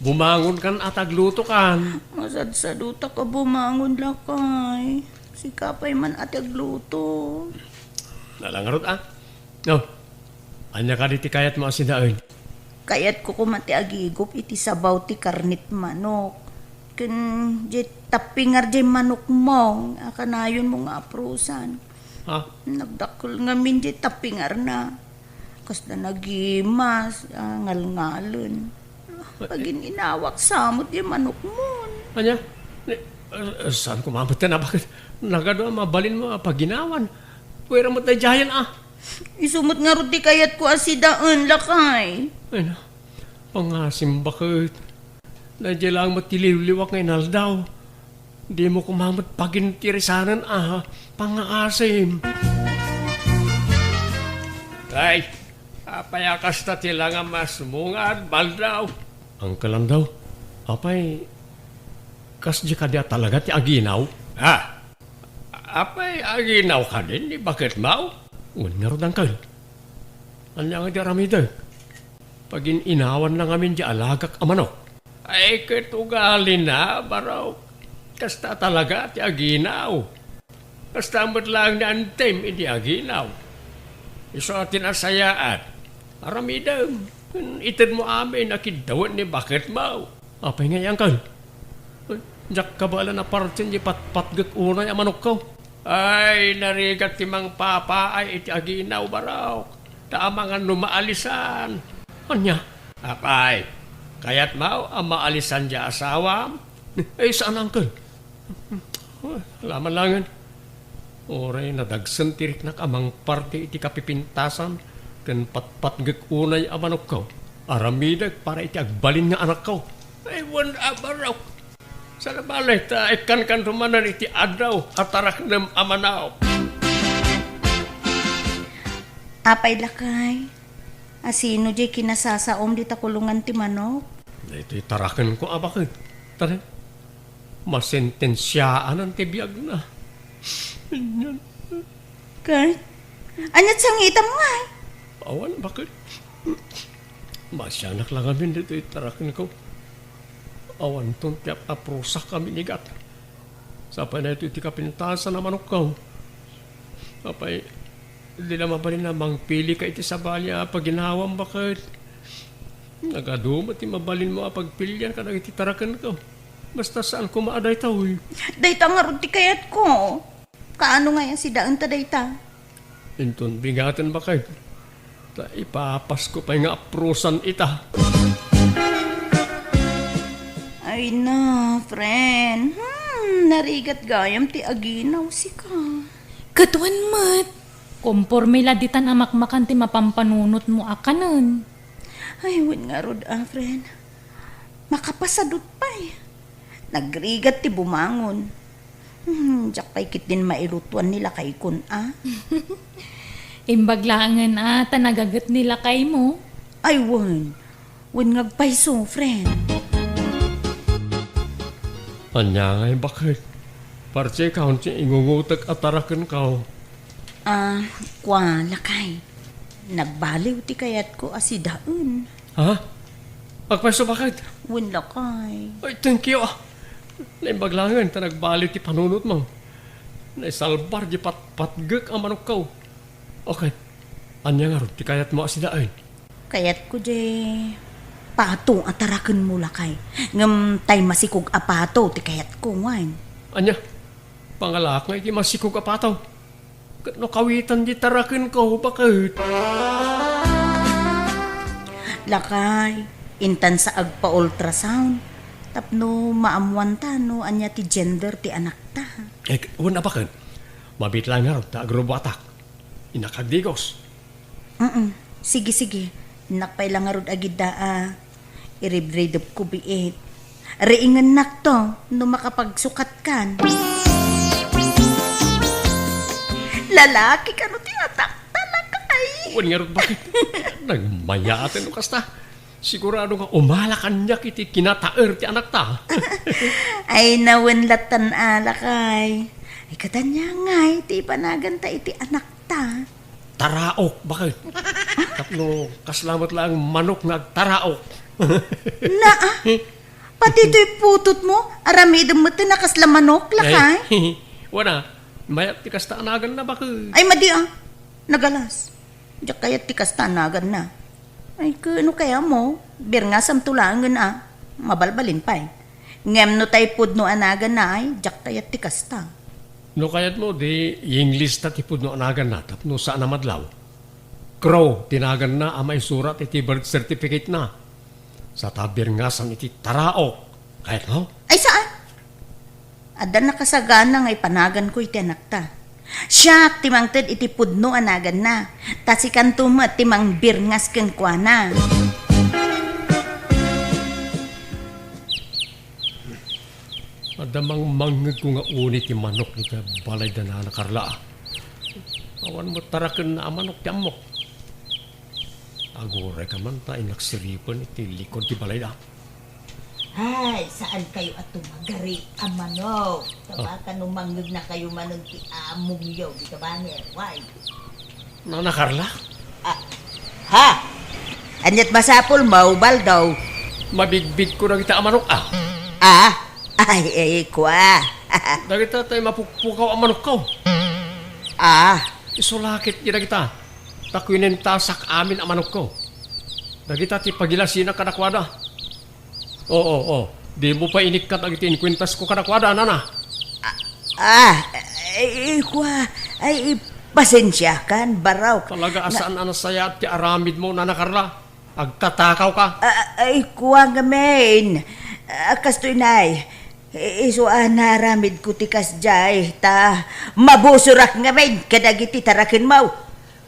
Bumangon kan a tagluto kan. Masadsadutak a bumangon lakay. Sika pay man a tagluto. Nalangarot, ah. No, ania kadi ti kayatmo a sidaen? Kayatko koma ti agigup iti sabaw ti karnit manok. Ken diay tappingar diay manokmo a kanayonmo nga aprusan. Ha? Nagdakkel ngamin diay tappingarna. Kasla nagimas, ah, ngalngalen. Pagin-inawak sa met diay manokmon. Ania? Ni, ah, saan ko mamatyan a baket? Nagadu a mabalinmo a paginawan. Pwera met daydiayen, ah. Isu met ngarud ti kayatko a sidaen, lakay. Ay na, pangasim baket. Daydiay lang met ti liwliwak nga inaldaw. Dimo koma met pagintirisanen a pangngaasim. Ay, apay a kasta ti langamasmo nga agbaldaw? Uncle Andaw, apay kasdi kadi a talaga ti aginaw? Ha? Apay aginaw kadin ni baketmo? Wen ngarud, Uncle. Ania nga di aramidek? Pagin-inawanna ngamin di alagak a manok. Ay, ket ugalina, Barok. Kasta talaga ti aginaw. Kasta met laeng ni Antim idi aginaw. Isu a ti nasayaat. Aramidem. Itedmo amin a kiddawet ni baketmo. Apay ngay, Uncle? Diak kabaelan a partien di patpatgek unay a manokko. Ay, narigat ti mangpapaay iti aginaw, Barok. Ta amangan no maalisan. Ania? Apay, kayatmo a maalisan di asawam? Ay, saan, Uncle? Alaman langen. Uray nadagsen ti riknak a mangparte iti kapipintasan ken patpatgek unay a manokko. Aramidek para iti agbalin nga anakko. Ay, wen a Barok. Saan a bale, ta ikkankanto manen iti addaw a taraknem a manok. Apay, lakay, asino diay kinasasaom dita kulongan ti manok? Daytoy tarakenko a baket. Tara, masentensiaanan ti biagna. Kurt, ania't sangitam ngay? Awan, baket. Masiangnak la ngamin ditoy tarakenko. Awanton ti ap-aprosak a minigat. Sapay daytoy ti kapintasan a manokko. Apay, di la mabalin a mangpilika iti sabali a paginawam, baket. Nagadu met ti mabalinmo a pagpilian kadagiti tarakenko. Basta saan koma a daytoy. Dayta ngarud ti kayatko. Kaano ngay a sidaenta dayta? Inton bigaten, baket. Ta ipapasko pay nga aprosan ita. Ay na, friend. Hmm, narigat gayam ti aginaw, sika. Ket wen met, komporme la ditan a makmakan ti mapampanunotmo a kanen. Ay, wen ngarud a, friend. Makapasadut pay. Nagrigat ti bumangon. Hmm, diak pay ketdin mailutuan ni lakaykon a. Imbag laengen a ta nagaget ni lakaymo. Ay, wen. Wen nga agpayso, friend. Ania ngay, baket? Parti kaon ti ingungutek a tarakenko. Ah, kua, lakay. Nagbaliw ti kayatko a sidaen. Ha? Agpayso, baket? Wen, lakay. Ay, thank you, ah. Naimbag laengen ta nagbaliw ti panunotmo. Naisalbar di patpatgek a manokko. Okay. Ania ngarud ti kayatmo a sidaen? Kayatko di pato a tarakenmo, lakay. Ngem tay masikog a pato ti kayatko, wen. Ania? Pangalaak nga iti masikog a pato. Ket no kawitan di tarakenko, baket? Lakay, intan sa agpa-ultrasound tapno maammuanta no ania ti gender ti anakta. Eh, wen a, baket. Mabiit laeng ngarud ta agrubuatak. Innak agdigos. Mm. Sige, sige. Innak pay la ngarud agidda a iribridepko biit. Riingennakto no makapagsukatkan. Lalaki kano ti atakta, lakay? Wen ngarud, baket? Nagmayaten no kasta. Sigurado nga umala kaniak iti kinataer ti anakta. Ay, wen latta a, lakay. Ay, ket ania ngay ti ipanaganta iti anakta? Taraok, baket? Tapno kasla met laeng manok nga agtaraok. Naa, pati toy putotmo, aramidem met a kasla manok, lakay? Ay, wen a, mayat ti kasta a naganna, baket. Ay, madi a. Nagalas. Diak kayat ti kasta a naganna. Ay, ket no kayatmo, birngasamto laengen a. Mabalbalin pay. Ngem no tay pudno a naganna, ay, diak kayat ti kasta. No kayatmo, di English ta ti pudno a naganna tapno saan a madlaw. Crow ti naganna a maisurat iti birth certificate-na. Sa ta birngasam iti taraok. Kayatmo? Ay, saan? Adda nakasagana nga ipanaganko iti anakta. Siak ti mangted iti pudno a naganna, ta sikanto met ti mangbirngas kenkuana. Adda mangmangngegko nga uni ti manok iti balayda, Nana Carla. Awan met tarakenna a manok ti ammok. Aguray ka man ta innak siripen iti likod ti balayda. Ay, saan kayo a tumagari a manok? Ta baka no mangngegna kayo manen ti amongyo, di ka banger, why? Nana Carla? Ah, ha? Aniat masapulmo, Baldo? Mabigbigko dagita a manok, a. A? Ay, ay, kua. Dagita tay mapukpukaw a manokko. A? Isu laketdi dagita. Ta kuinentasak amin a manokko. Dagita ti pagilasinak kadakuada. Oo, oo. Dimo pay inikkat dagiti inkuentasko kadakuada, nana. A, ay, kua, ay, pasensiakan, barok. Talaga a saan a nasayaat ti aramidmo, Nana Carla. Agtatakawka. A, ay, kua ngamin. A, kastoy, nay. I-, isu a naaramidko ti kasdiay, ta mabusorak ngamin kadagiti tarakenmo.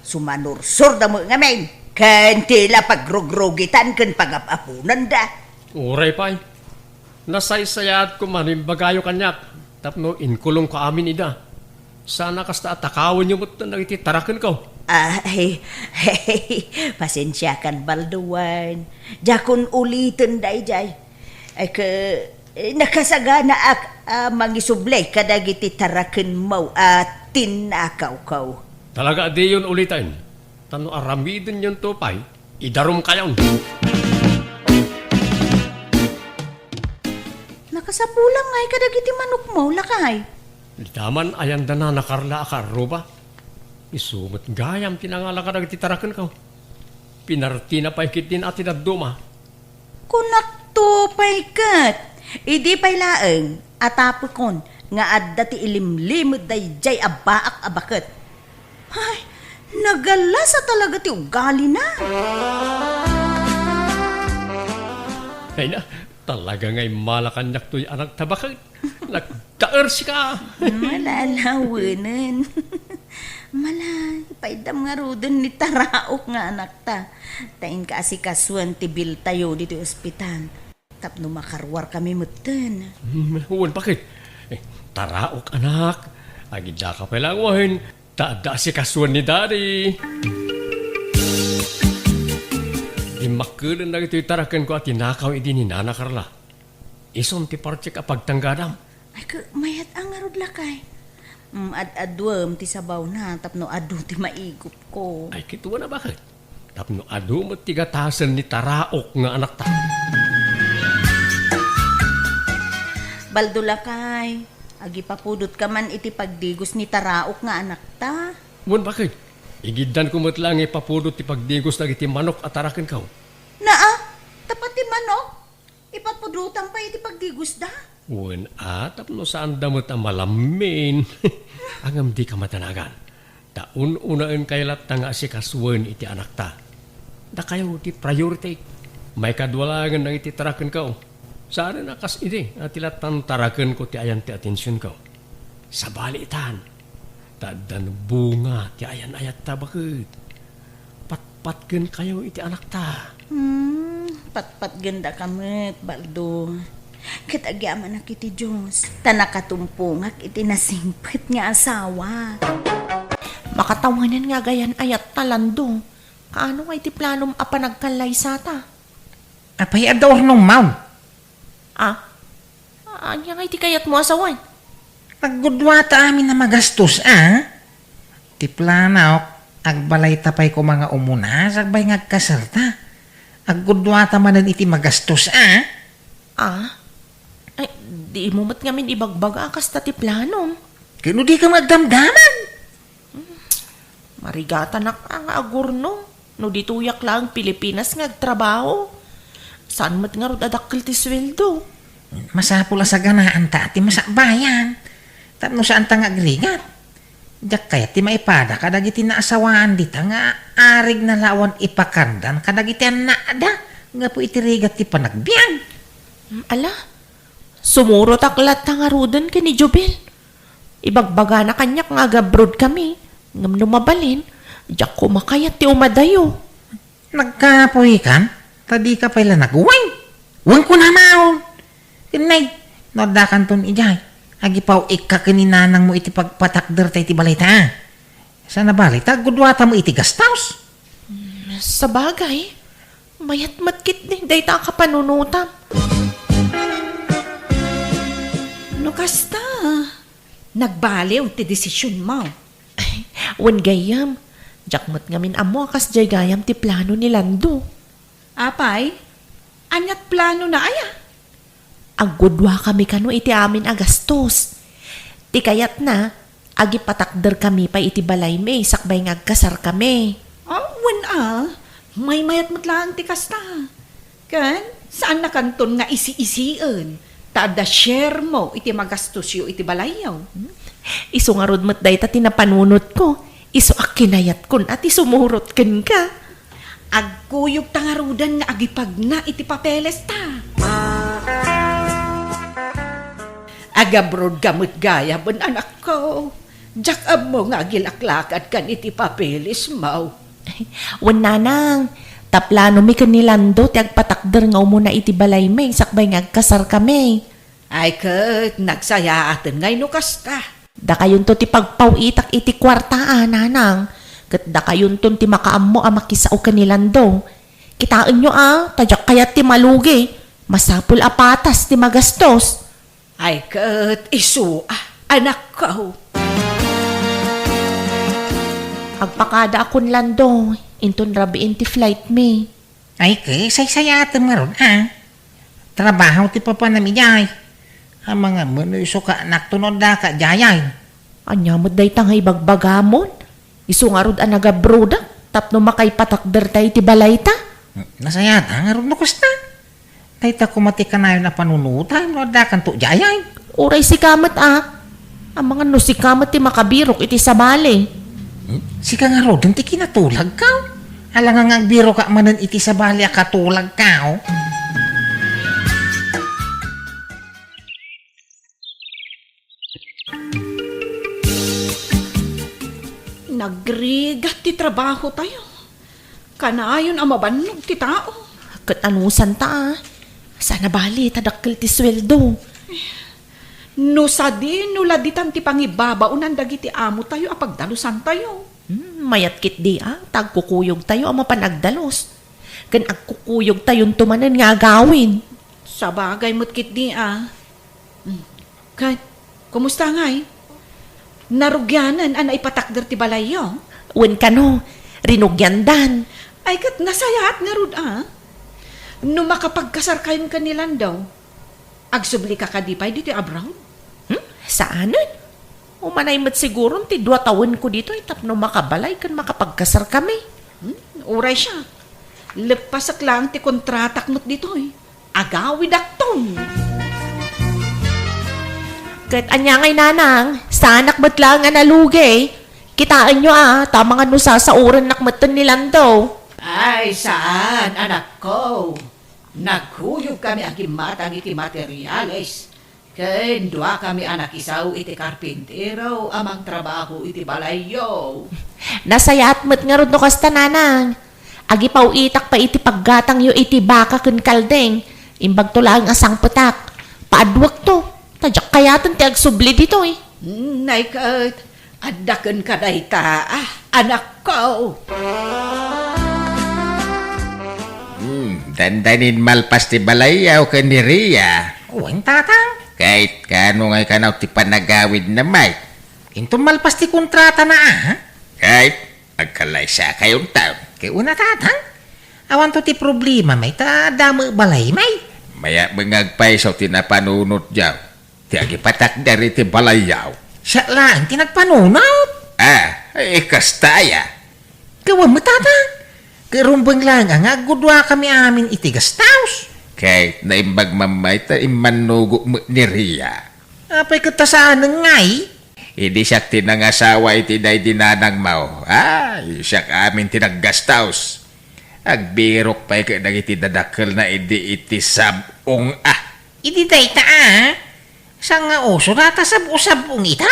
Sumanursorda met ngamin, ken ti la pagrugrugitan ken pagap-aponanda. Uray pay. Nasaysayaat koma no imbagayo kaniak tapno inkulongko amin ida. Saan a kasta a takawenyo metten dagiti tarakenko. Ay, pasensiakan, Baldo wen. Diakon uliten daydiay. Ay, ke, nakasaganaak a mangisubli kadagiti tarakenmo a tinnakawko. Talaga a diyon uliten. Ta no aramidenyonto pay, idarumkayon. Nakasapulam ngay kadagiti manokmo, lakay? Dita man ayan da Nana Carla a kaarruba. Isu met gayam ti nangala kadagiti tarakenko. Pinartina pay ketdin a ti dadduma. Kunakto pay ket, idi pay laeng a tapekon nga adda ti ilimlimed daydiay a baak a baket. Ay, nagalasa talaga ti ugalina. Ay na, talaga nga immala kaniak toy anak ta baket. Nagdaer sika. Malalawanen. Malay, paydam ngaruden ni Taraok nga anakta. Ta inka asikasuen ti biltayo ditoy ospital. Tapno makaruarkami metten. Hmm, wen, baket? Eh, Taraok, anak. Agidaka pay laeng wen. Ta adda asikasuen ni Daddy. Dimmakkeden dagitoy tarakenko a tinakaw idi ni Nana Carla. Isun ti partek a pagtanggadam. Ay, ke, mayat a ngarud, lakay. Mm, ad-aduem ti sabawna tapno adu ti maigupko. Ay, kitaem a baket. Tapno adu met ti gatasen ni Taraok nga anakta. Baldo, lakay, agipapudot ka man iti pagdigos ni Taraok nga anakta. Wen, baket. Igiddanko met laeng ipapudot ti pagdigos dagiti manok a tarakenko. Naa, ta pati manok? Ipapudotam pay iti pagdigosda? Wen a, tapno saanda met a malammin. Ngem dika madanagan. Ta un-unaenkayo latta nga asikasuen iti anakta. Dakayo ti priority. Maikadua laengen dagiti tarakenko. Saanen a kas idi a ti lattan tarakenko ti ayan ti atensionko. Sabali itan. Ta addan bunga ti ayan-ayatta, baket. Patpatgenkayo iti anakta. Hmm, patpatgendaka met, Baldo. Ket agyamanak iti Dios, ta nakatumpongak iti nasingpet nga asawa. Makatawanan nga agayan-ayatta, Lando. Kaano nga iti planom a panagkallaysata? Apay, adda urnongmo? Ah? Ania nga iti kayatmo a sawen? Aggudua ta amin a magastos, a? Ti planok, agbalayta pay koma nga umuna, sakbay nga agkasalta. Aggudua ta manen iti magastos, a? Ah? Ay, di mo met ngamin ibagbaga a kasta ti planom. Ket no dika agdamdamag? Marigatanak a nga agurnong no ditoyak laeng Pilipinas nga agtrabaho. Saan met ngarud a dakkel ti sueldo? Masapul a saganaanta ti masakbayan tapno saanta nga agrigat. Diak kayat ti maipada kadagiti naasawaan dita nga arigna la awan ipakandan kadagiti annada gapu iti rigat ti panagbiag. Ala, sumurotak latta ngaruden ken ni Jubel. Ibagbagana kaniak nga agabroad kami, ngem no mabalin, diak koma kayat ti umadayo. Nagkapuykan, ta dika pay la nagweng. Weng kunamaon. Ken nay, no addakanton idiay, agipaw-ikka ken ni nanangmo iti pagpatakder ta iti balayta, a? Saan a bale, ta agguduatam iti gastos. Sabagay, mayat met ketdi dayta a kapanunotam. No kasta, nagbaliw ti desisionmo. Wen gayyem, diak met ngamin ammo a kasdiay gayam ti plano ni Lando. Apay, ania't planona aya? Aggudua kami kano iti amin a gastos. Ti kayatna, agipatakder kami pay iti balaymi sakbay nga agkasar kami. Ah, wen a, maymayat met laeng ti kasta. Ken, saannakanton nga isi-isien, ta adda share mo iti magastosyo iti balayyo. Isu ngarud met dayta ti napanunotko. Isu a kinayatkon a ti sumurot kenka. Agkuyogta ngaruden nga agipagna iti papelesta. Agabroad ka met gayam, anakko. Diak ammo nga agilaklakadkan iti papeles mo. Wen, nanang, ta planomi ken ni Lando ti agpatakder nga umuna iti balaymi sakbay nga agkasar kami. Ay ket, nagsayaaten ngay no kasta. Dakayonto ti pagpaw-itak iti kuarta a, nanang. Ket dakayonton ti makaammo a makisao ken ni Lando. Kitaenyo a, ta diak kayat ti malugi. Masapul a patas ti magastos. Ay ket isu a, anakko. Agpakada a kun Lando, inton rabiin ti flight mi. Ay ket, saysayaatem ngarud a. Trabaho ti papanam idiay. Amangan met no isu ka anakto no addaka idiay. Ania met dayta nga ibagbagamon? Isu ngarud a nagabrodak tapno makaipatakderta iti balayta? Nasayaat ngarud no kasta. Dayta koma ti kanayon a panunotam no addakanto idiay. Uray sika met a. Amangan no sika met ti makabirok iti sabali. Hmm? Sika ngaruden ti kinatulagko. Alangan nga agbirokak manen iti sabali a katulagko. Nagrigat ti trabahotayo. Kanayon a mabannog ti tao. Ket anusanta a. Saan a bali ta dakkel ti sueldo. No sadino la ditan ti pangibabaonan dagiti amotayo a pagdalusantayo. Hmm, mayat ketdi a, ta agkukuyogtayo a mapan agdalus. Ken agkukuyogtayonto manen nga agawid. Sabagay met ketdi a. Hmm. Ket, kumusta ngay? Narugianen a naipatakder ti balayyo? Wen kano, rinugiandan. Ay, ket nasayaat ngarud a. No makapagkasarkayon ken ni Lando, agsublika kadi pay ditoy abroad? Hmm? Saanen? Umanay met siguron ti dua tawenko ditoy tapno makabalay ken makapagkasar kami. Hmm? Uray siak. Leppasek laeng ti kontratak met ditoy. Agawidakton. Ket ania ngay, nanang, saanak met laeng a nalugi. Kitaenyo a, ta amangan no sasaorennak metten ni Lando. Ay, saan, anakko. Nagkuyog kami a gimmatang iti materiales. Ken dua kami a nakisao iti karpintero a mangtrabaho iti balayyo. Nasayaat met ngarud no kasta, nanang. Agipaw-itak pay iti paggatangyo iti baka ken kalding. Imbagto laeng a sangpetak. Paaduekto, ta diak kayaten ti agsubli ditoy. Hmm, nay ket, adda kenka dayta, a, anakko. Hmm, dandanin malpas ti balayyo ken ni Ria. Wen, tatang. Ket kaano ngay kano ti panagawidna, Mike? Inton malpas ti kontratana, a? Ket agkalaysakayon taon. Ket una, tatang, awanto ti problema, Mike, ta adda met balay, Mike. Mayat met nga agpayso ti napanunotyo. Ti agipatakder iti balayyo. Siak laeng ti nagpanunot. A, ay, kasta aya. Gapu met, tatang. Ket rumbeng laeng a nga agguduakami amin iti gastaos. Ket naimbag man mayta immannogok met ni Ria. Apay ket ta saanen ngay? Idi siak ti nangasawa iti daydi nanangmo. Ay, siak amin ti naggastaos. Agbirok pay ket dagiti dadakkelna idi iti sab-ong a. Idi dayta a, saan nga uso data sab-usab-ong ita?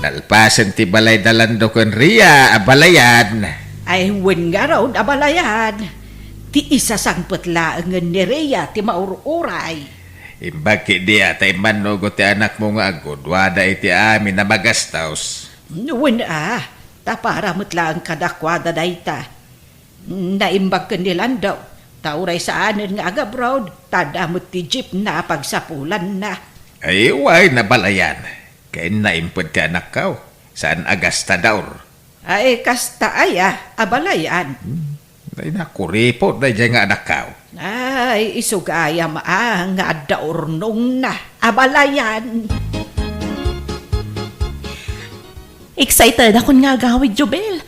Nalpasen ti balay da Lando ken Ria a balayan. Ay, wen ngarud a balayan. Ti isasangpet laengen ni Ria ti maur-uray. Imbag ketdi a ta immannugot ti anakmo nga agguduada iti amin a magastos. Wen a, ta para met laeng kadakuada dayta. Naimbag ken ni Lando, ta uray saanen nga agabroad, ta adda met ti jeepna a pagsapulanna. Ay, wen a balayan. Ken naimped ti anakko, saan a gastador. Ay, kasta aya, abalayan. Hmm. Ay, nakuripot daydiay nga anakkaw. Ay, isu gayam a nga adda urnongna, abalayan. Excited akon nga agawid, Jubel.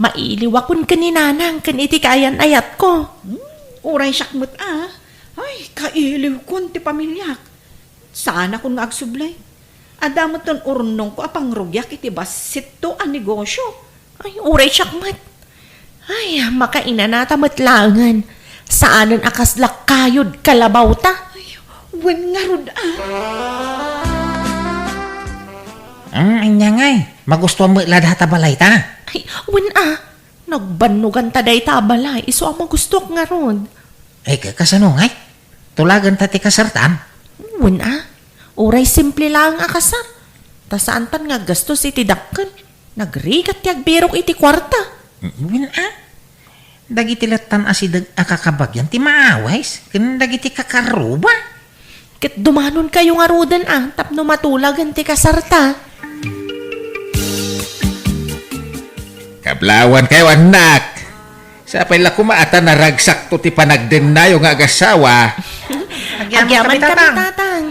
Mailiwakon ken ni Nanang ken iti kaayan-ayatko. Hmm, uray siak met a. Ay, kailiwkon ti pamiliak. Saanakon nga agsubli. Adda metten urnongko a pangrugiak iti bassitto a negosio. Ay, uray siak met. Ay, makainanata met laengen. Saanen a kasla kayod kalabawta. Ay, wen ngarud a. Hmm, ania ngay, magustuam met la dayta a balayta? Ay, wen a. Nagbannoganta dayta a balay, isu a magustuak ngarud. Ay, ka-, kasano ngay? Tulaganta ti kasartan? Wen a. Uray simple laeng a kasar. Ta saantan nga aggastos iti dakkel. Nagrigat ti agbirok iti kuarta. Wen a. Dagiti lattan a sideg a kakabagian ti maawis ken dagiti kakarruba. Ket dumanonkayo ngaruden a tapno matulagen ti kasarta. Kablawankayo, annak. Sapay la koma a ta naragsakto ti panagdennayo nga agasawa. Agyaman kami, Tatang.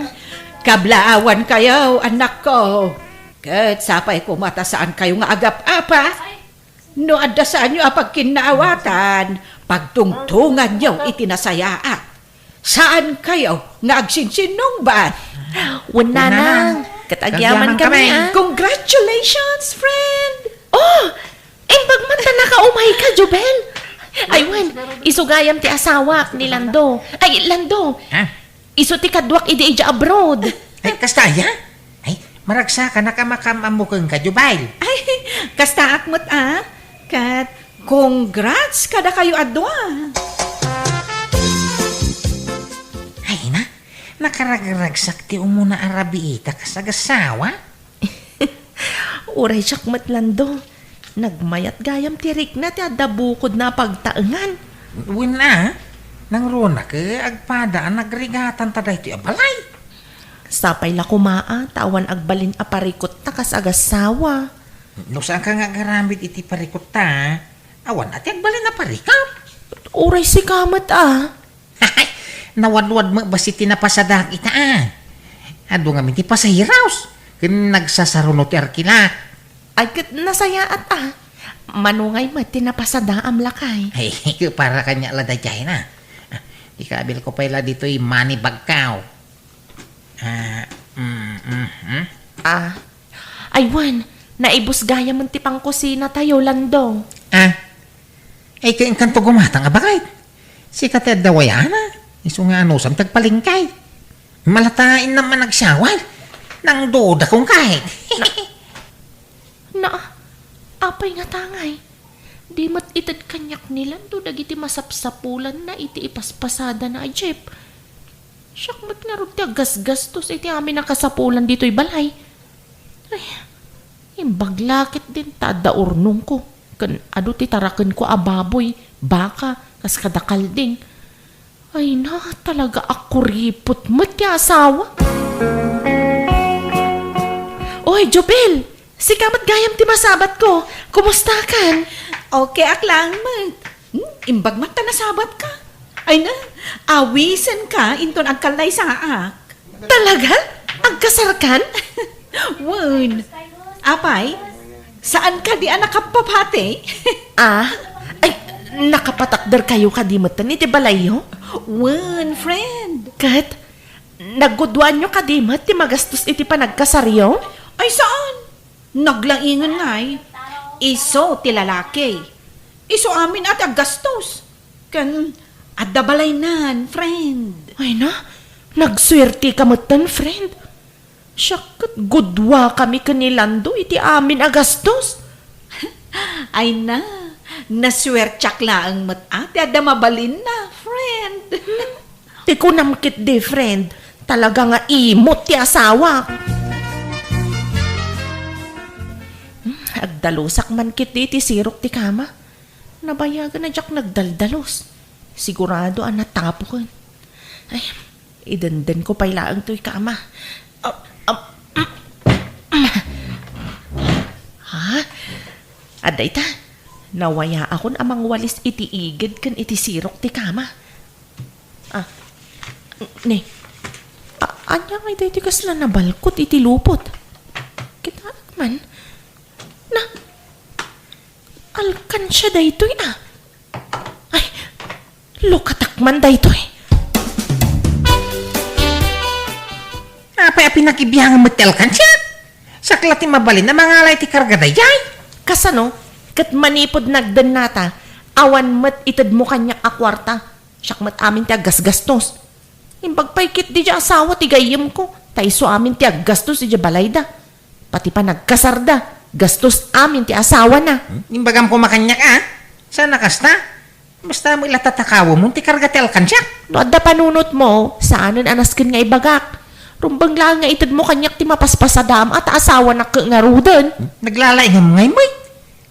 Kablawankayo, annakko. Ket sapay koma ta saankayo nga agap-apa. No adda saanyo a pagkinnaawatan, pagtungtonganyo iti nasayaat. Saankayo nga agsinsinnungbat. Wen, Nanang. Ket agyaman kami, a. Congratulations, friend! Oh! Imbag man ta nakaumayka, Jubel! Ay, wen, isu gayam ti asawak ni Lando. Ay, Lando! Ha? Isu ti kaduak idi idiay abroad. Ay, kasta aya? Ay, maragsakanak a makaam-ammo kenka, Jubel. Ay, kastaak met a. Ket congrats kadakayo a dua. Ay na, nakaragragsak ti umuna a rabiita kas agasawa. Uray siak met, Lando. Nagmayat gayam ti rikna ti adda bukodna a pagtaengan. Wen a, nangruna ket agpada a nagrigatanta daytoy a balay. Sapay la koma a ta awan agbalin a parikotta kas agasawa. No saanka nga agaramid iti parikotta, awan a ti agbalin a parikot. Uray sika met a. Nawadwad met bassit ti napasadaak ita a. Adu ngamin ti pasahiraos ken nagsasaruno ti arkilak. Ay, ket nasayaat a. Mano ngay met ti napasadaam, lakay? Ay, para kaniak la daydiay na. Ikabilko pay la ditoy money bagko. Ah, mm, mm, mm. Ah. Ay, wen, naibus gayamen ti pangkusinatayo, Lando. Ah. Ay, kainkanto gumatang a baket. Sika ti adda wayana. Isu nga anusam ti agpalengke. Malatainna man agsawal. Nangdudakong ket. Na, apay ngata ngay? Di met ited kaniak ni Lando dagiti masapsapulanna iti ipaspasadana a jeep. Siak met ngarud ti aggasgastos iti amin a kasapulan ditoy balay. Ay, imbag la ketdin ta adda urnongko, ken adu ti tarakenko a baboy, baka, kas kada kalding. Ay na, talaga a kuripot met ti asawa. Oy, Jubel! Sika met gayam ti masabatko. Kumustakan? Okay ak laeng met. Hmm, imbag met ta nasabatka. Ay na, awisenka inton agkallaysaak. Talaga? Agkasarkan? Wen. Apay, saan kadi a nakapapati? Ah? Ay, nakapatakderkayo kadi metten iti balayyo? Wen, friend. Ket, nagguduaanyo kadi met ti magastos iti panagkasaryo? Ay, saan? Naglaingen ngay. Isu ti lalaki. Isu amin a ti aggastos. Ken adda balaynan, friend. Ay na, nagsuerteka metten, friend. Siak ket gudua kami ken ni Lando iti amin a gastos. Ay na, nasuertiak laeng met a ti adda mabalinna, friend. Ti kunam ketdi, friend, talaga nga imot ti asawak. Hmm, agdalusak man ketdi ti sirok ti kama. Nabayagen a diak nagdaldalos. Sigurado a natapoken. Ay, idendenko pay laeng toy kama. Ah, ah, ha? Adda ita, nawayaakon a mangwalis iti igid ken iti sirok ti kama. Ah, ne. A-, ania ngay daytoy kasla nabalkot iti lupot? Kitaek man. Na, alkansia daytoy, ah. Ay, lukatak man daytoy. Apay a pinakibiangan met ti alkansiak? Siak la ti mabalin a mangala iti karga daydiay. Kasano? Ket manipud nagdennata, awan met itedmo kaniak a kuarta. Siak met amin ti aggasgastos. Imbag pay ketdi diay asawa ti gayyemko, ta isu amin ti aggastos idiay balayda. Pati panagkasarda, gastos amin ti asawana. Hmm? Imbagam koma kaniak, a? Saan a kasta? Basta met la tatakawemon ti karga ti alkansiak. No adda panunotmo, saanen a nasken nga ibagak. Rumbeng laeng nga itedmo kaniak ti mapaspasadaam a ta asawanak ket ngaruden. Hmm? Naglalaingam ngay met.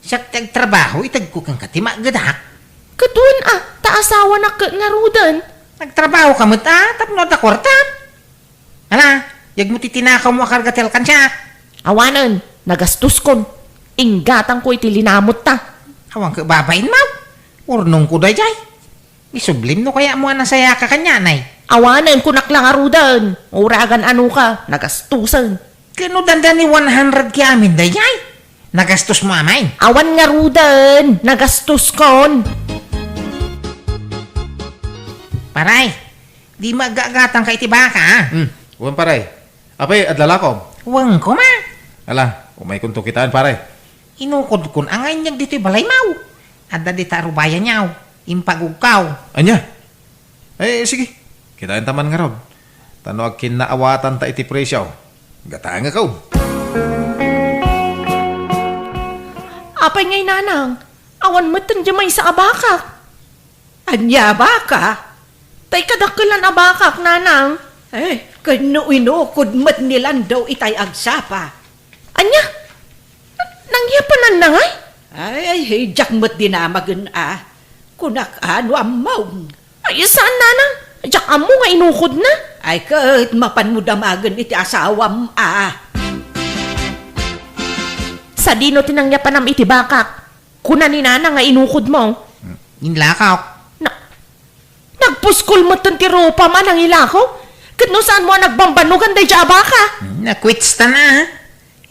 Siak ti agtrabaho, itedko kenka ti maagedak. Ket wen a, ta asawanak ket ngaruden. Nagtrabaho ka met a, tapno adda kuartam. Ala, yegmo ti tinakawmo a karga ti alkansiak. Awanen, nagastoskon. Inggatangko iti linamotta. Awan ket babain, maw. Urnongko daydiay. Isublim no kayatmo a nasayaka kanianay. Awanen, kunak la ngaruden. Uray agan-anoka, nagastosen. Ket no dandani one hundred ti amin daydiay, nagastosmo amin. Awan ngaruden, nagastoskon. Paray, di maaggatangka iti baka, a? Hmm, wen, paray. Apay, adlalakom? Wen koma. Ala, umaykonto kitaen, paray. Inukodkon a nga inyag ditoy balay, maw. Adda dita a rubayan, yaw. Impagugkaw. Ania? Eh, sige. Kitaenta man ngarud. Ta no agkinnaawatanta iti presio, gatangekon. Apay ngay, nanang? Awan metten diay maysa a bakak. Ania a baka? Tay kadakkelan a bakak, nanang. Eh, ken no inukod met ni Lando itay agsapa. Ania? Nangyapananna ngay? Ay, ay, diak met dinamagen a. Kunak a no ammom. Ay, saan, nanang? Diak ammo nga inukodna. Ay, ket mapanmo damagen iti asawam a. Sadino ti nangyapanam iti bakak? Kuna ni nanang nga inukodmo. Inlakaw. Na, nagpuskol metten ti rupam a nangilakaw? Ket no saanmo a nagbambannogan daydiay a baka? Nakwitsta na.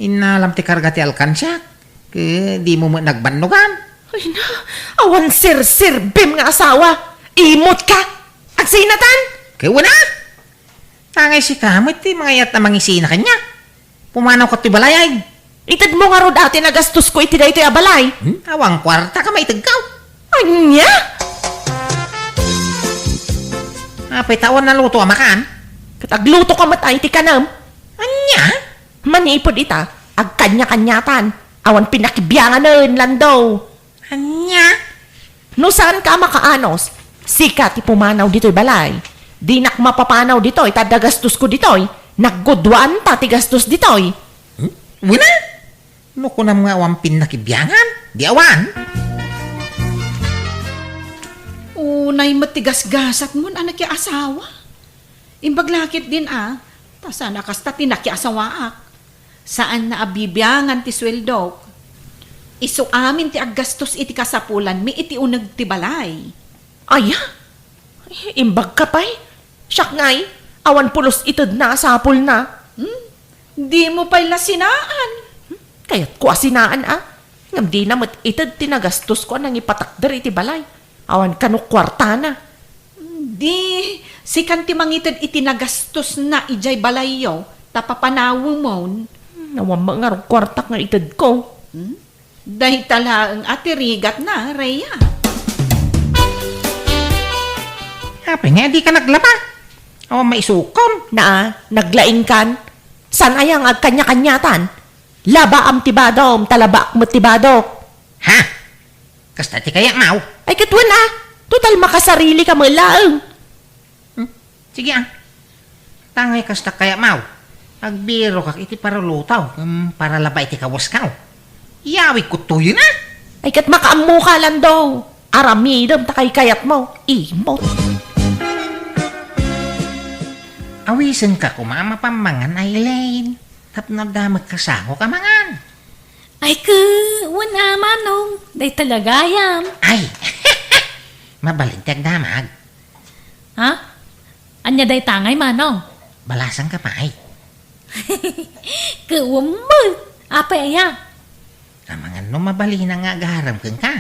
Innalam ti karga ti alkansiak. Ket dimo met nagbannogan. Ay na, awan serserbim nga asawa. Imot ka. Agsinatan? Ket wen a? Tangay sika met ti mangayat a mangisina kaniak. Pumanaw ka ti balay, ay. Itedmo ngarud a ti nagastosko iti daytoy a balay. Hmm? Awan kuarta ka maitedkaw. Ania? Apay ta awan naluto a makan? Ket agluto ka met ay ti kanam. Ania? Manipud ita, agkanya-kanyatan. Awan pinakibianganen, Lando. Ania? No saanka a makaanos, sika ti pumanaw ditoy balay. Dinak mapapanaw ditoy ta adda gastosko ditoy. Nagguduanta ti gastos ditoy. Hmm? Wen a? No kunam nga awan pinakibiangan, di awan. Unay met ti gasgasatmon a nakiasawa. Imbag la ketdin a, ta saan a kasta ti nakiasawaak. Saanna a bibiangan ti sueldok. Isu amin ti aggastos iti kasapulanmi iti uneg ti balay. Aya? Imbagka pay? Siak ngay, awan pulos itedna a sapulna. Hmm? Dimo pay la sinaan. Hmm? Kayatko a sinaan a. Ngem dina met ited ti nagastosko a nangipatakder iti balay. Awan kano kuartana. Di, sikan ti mangited iti nagastosna idiay balayyo, ta papanawemon. Hmm, awan met ngarud kuartak nga itedko. Hmm? Dayta laeng a ti rigatna, Rhea. Apay nga dika naglaba? Awan maisukon. Naa, naglaingkan. Saan aya nga agkanya-kanyatan? Labaam ti badom, ta labaak met ti badok. Ha? Kasta ti kayatmo? Ay, ket wen a. Total, makasarili ka met laeng. Hmm? Sige a. Tangay kasta kayatmo. Agbirokak iti paruluto, hmm, para laba iti kawasko. Iyawidko toyen a. Ay, ket makaammoka, Lando. Aramidem ta kaykayatmo. Imot. Awisenka koma a mapammangan, Aileen. Tapno adda met kasango a mangan. Ay, ke, wen a, Manong. Dayta la gayam. Ay! Mabalin ti agdamag. Ha? Ania dayta ngay, Manong? Balasangka pay. Kuwem met. Apay aya? Amangan no mabalin nga agarem kenka.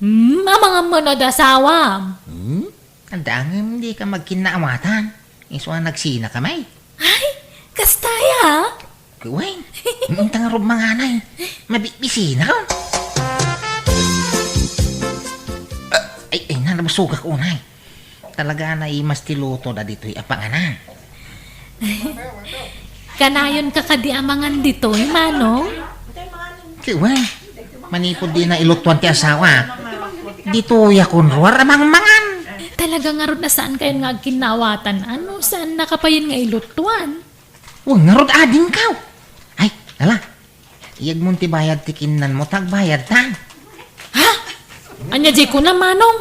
Hmm, amangan met no adda asawam. Hmm? Adda ngem dika magkinnaawatan. Isu a nagsinaka met. Ay, kasta aya? Kuwen, inta ngarud manganay. Mabikbisinakon. Ah, ay, ay, nabusogak unay. Talaga naimas ti luto da ditoy a panganan. Kanayonka kadi a mangan ditoy, Manong? Kuwen, manipud dina ilutuan ti asawa. Ditoy a kunruar a mangmangan. Talaga ngarud a saankayon nga agkinnaawatan, a no saannaka payen nga ilutuan? Wen ngarud adingkaw. Ay, ala. Iyegmon ti bayad ti kinnanmo ta agbayadtan. Ha? Ania diay kunam, Manong?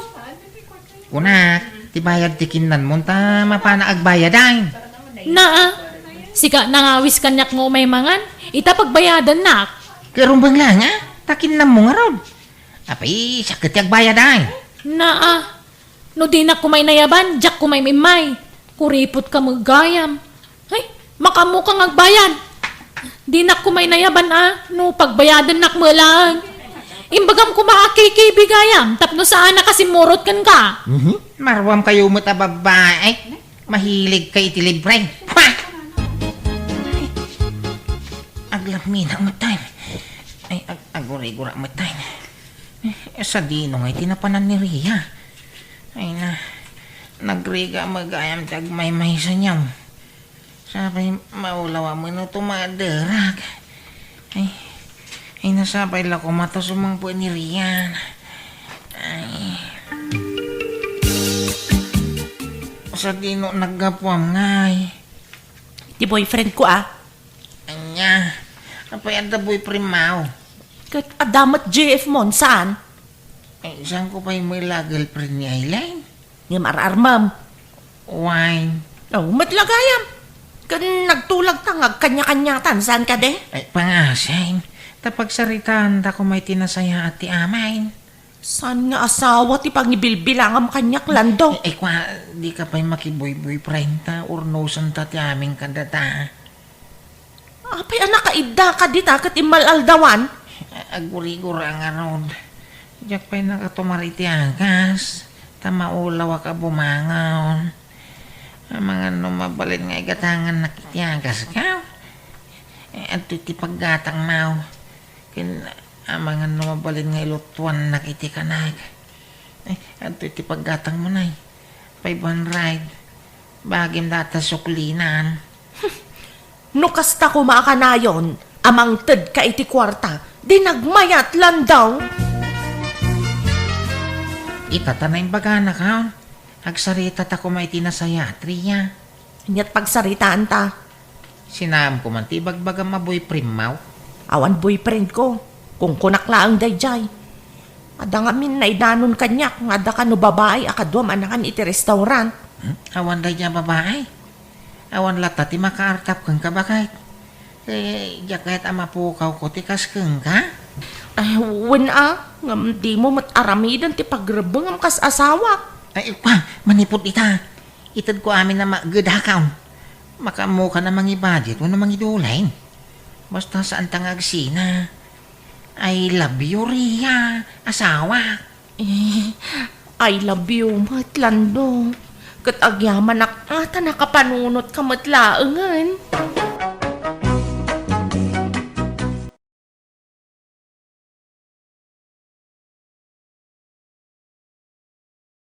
Kunak, ti bayad ti kinnanmo ta mapana agbayad ay. Naa, sika nangawis kaniak nga umay mangan, ita pagbayadannak. Ket rumbeng laeng a, ta kinnanmo ngarud. Apay, siak ket ti agbayad ay. Naa, no dinak koma inayaban, diak koma im-immay. Kuripotka met gayam. Ay, makaammoka nga agbayad. Dinak koma inayaban a, no pagbayadannak met laeng. Imbagam koma a K K B gayam, tapno saannak a simmurot kenka. Mhm. Maruamkayo met a babbai. Mahiligka iti libre. Ha! Aglamina met tayo. Ay, ag-, agurigura met tayo. Sadino nga iti napanan ni Ria? Ay na, nagrigat met gayam ti agmaymaysa niya. Sapay maulaw a mano tumaderag. Ay, ay, nasapay la koma ta sumangpet ni Rian. Ay. Sadino naggapuam ngay? Ti boyfriend ko, ah. Ania? Apay adda boyfriend mo? Ket adda met J F Monsan. Ay, saan ko pay mela girlfriend ni Aileen? Ngem ar-armem. Wine. Oh, met la gayam. Ken nagtulag ta nga agkanya-kanyatan, saan kadi? Ay, pangasim. Ta pagsaritaan ta koma iti nasayaat ti amin. Saan nga asawa ti pangibilbilangam kaniak, Lando? Ay, ay, kwa, di ka pay makiboy-boyfriend ta, urnosen ta ti amin kadata. Apay a nakaiddaka dita ket immal-aldawan? Agurigura ngarud. Diak pay nakatumar iti agas, ta maulawak a bumangon. Amangan no mabalin nga igatangannak iti agaska. Eh, adtoy ti paggatangmo. Ken amangan no mabalin nga ilutuannak iti kanak. Eh, adtoy ti paggatangmo, nay. Five hundred. Bagim data suklinan. No kasta koma a kanayon a mangtedka iti kuarta, di nagmayat, Lando. Ita ta naimbagana, kaon. Agsarita ta koma iti nasayaat, Ria. Aniat pagsaritaan ta? Sinaam koma ti ibagbagam a boyfriend mo? Awan boyfriend ko. Kunkunak laeng daydiay. Adda ngamin naidanon kaniak nga adda kano babai a kaduam a nangan iti restaurant. Hmm? Awan daydiay a babai? Awan latta ti makaartap kenka, baket? Eh, diak kayat a mapukawko ti kas kenka? Ay, wen a, ngem dimo met aramiden ti pagrebbengem kas asawak. Ay, kwa, manipud ita, itedko amin a magedakaw. Makaammokan a mangi-budget wenno mangidulin. Basta saanta nga agsina. I love you, Ria, asawak. Eh, I love you met, Lando. Ket agyamanak a ta nakapanunotka met laengen.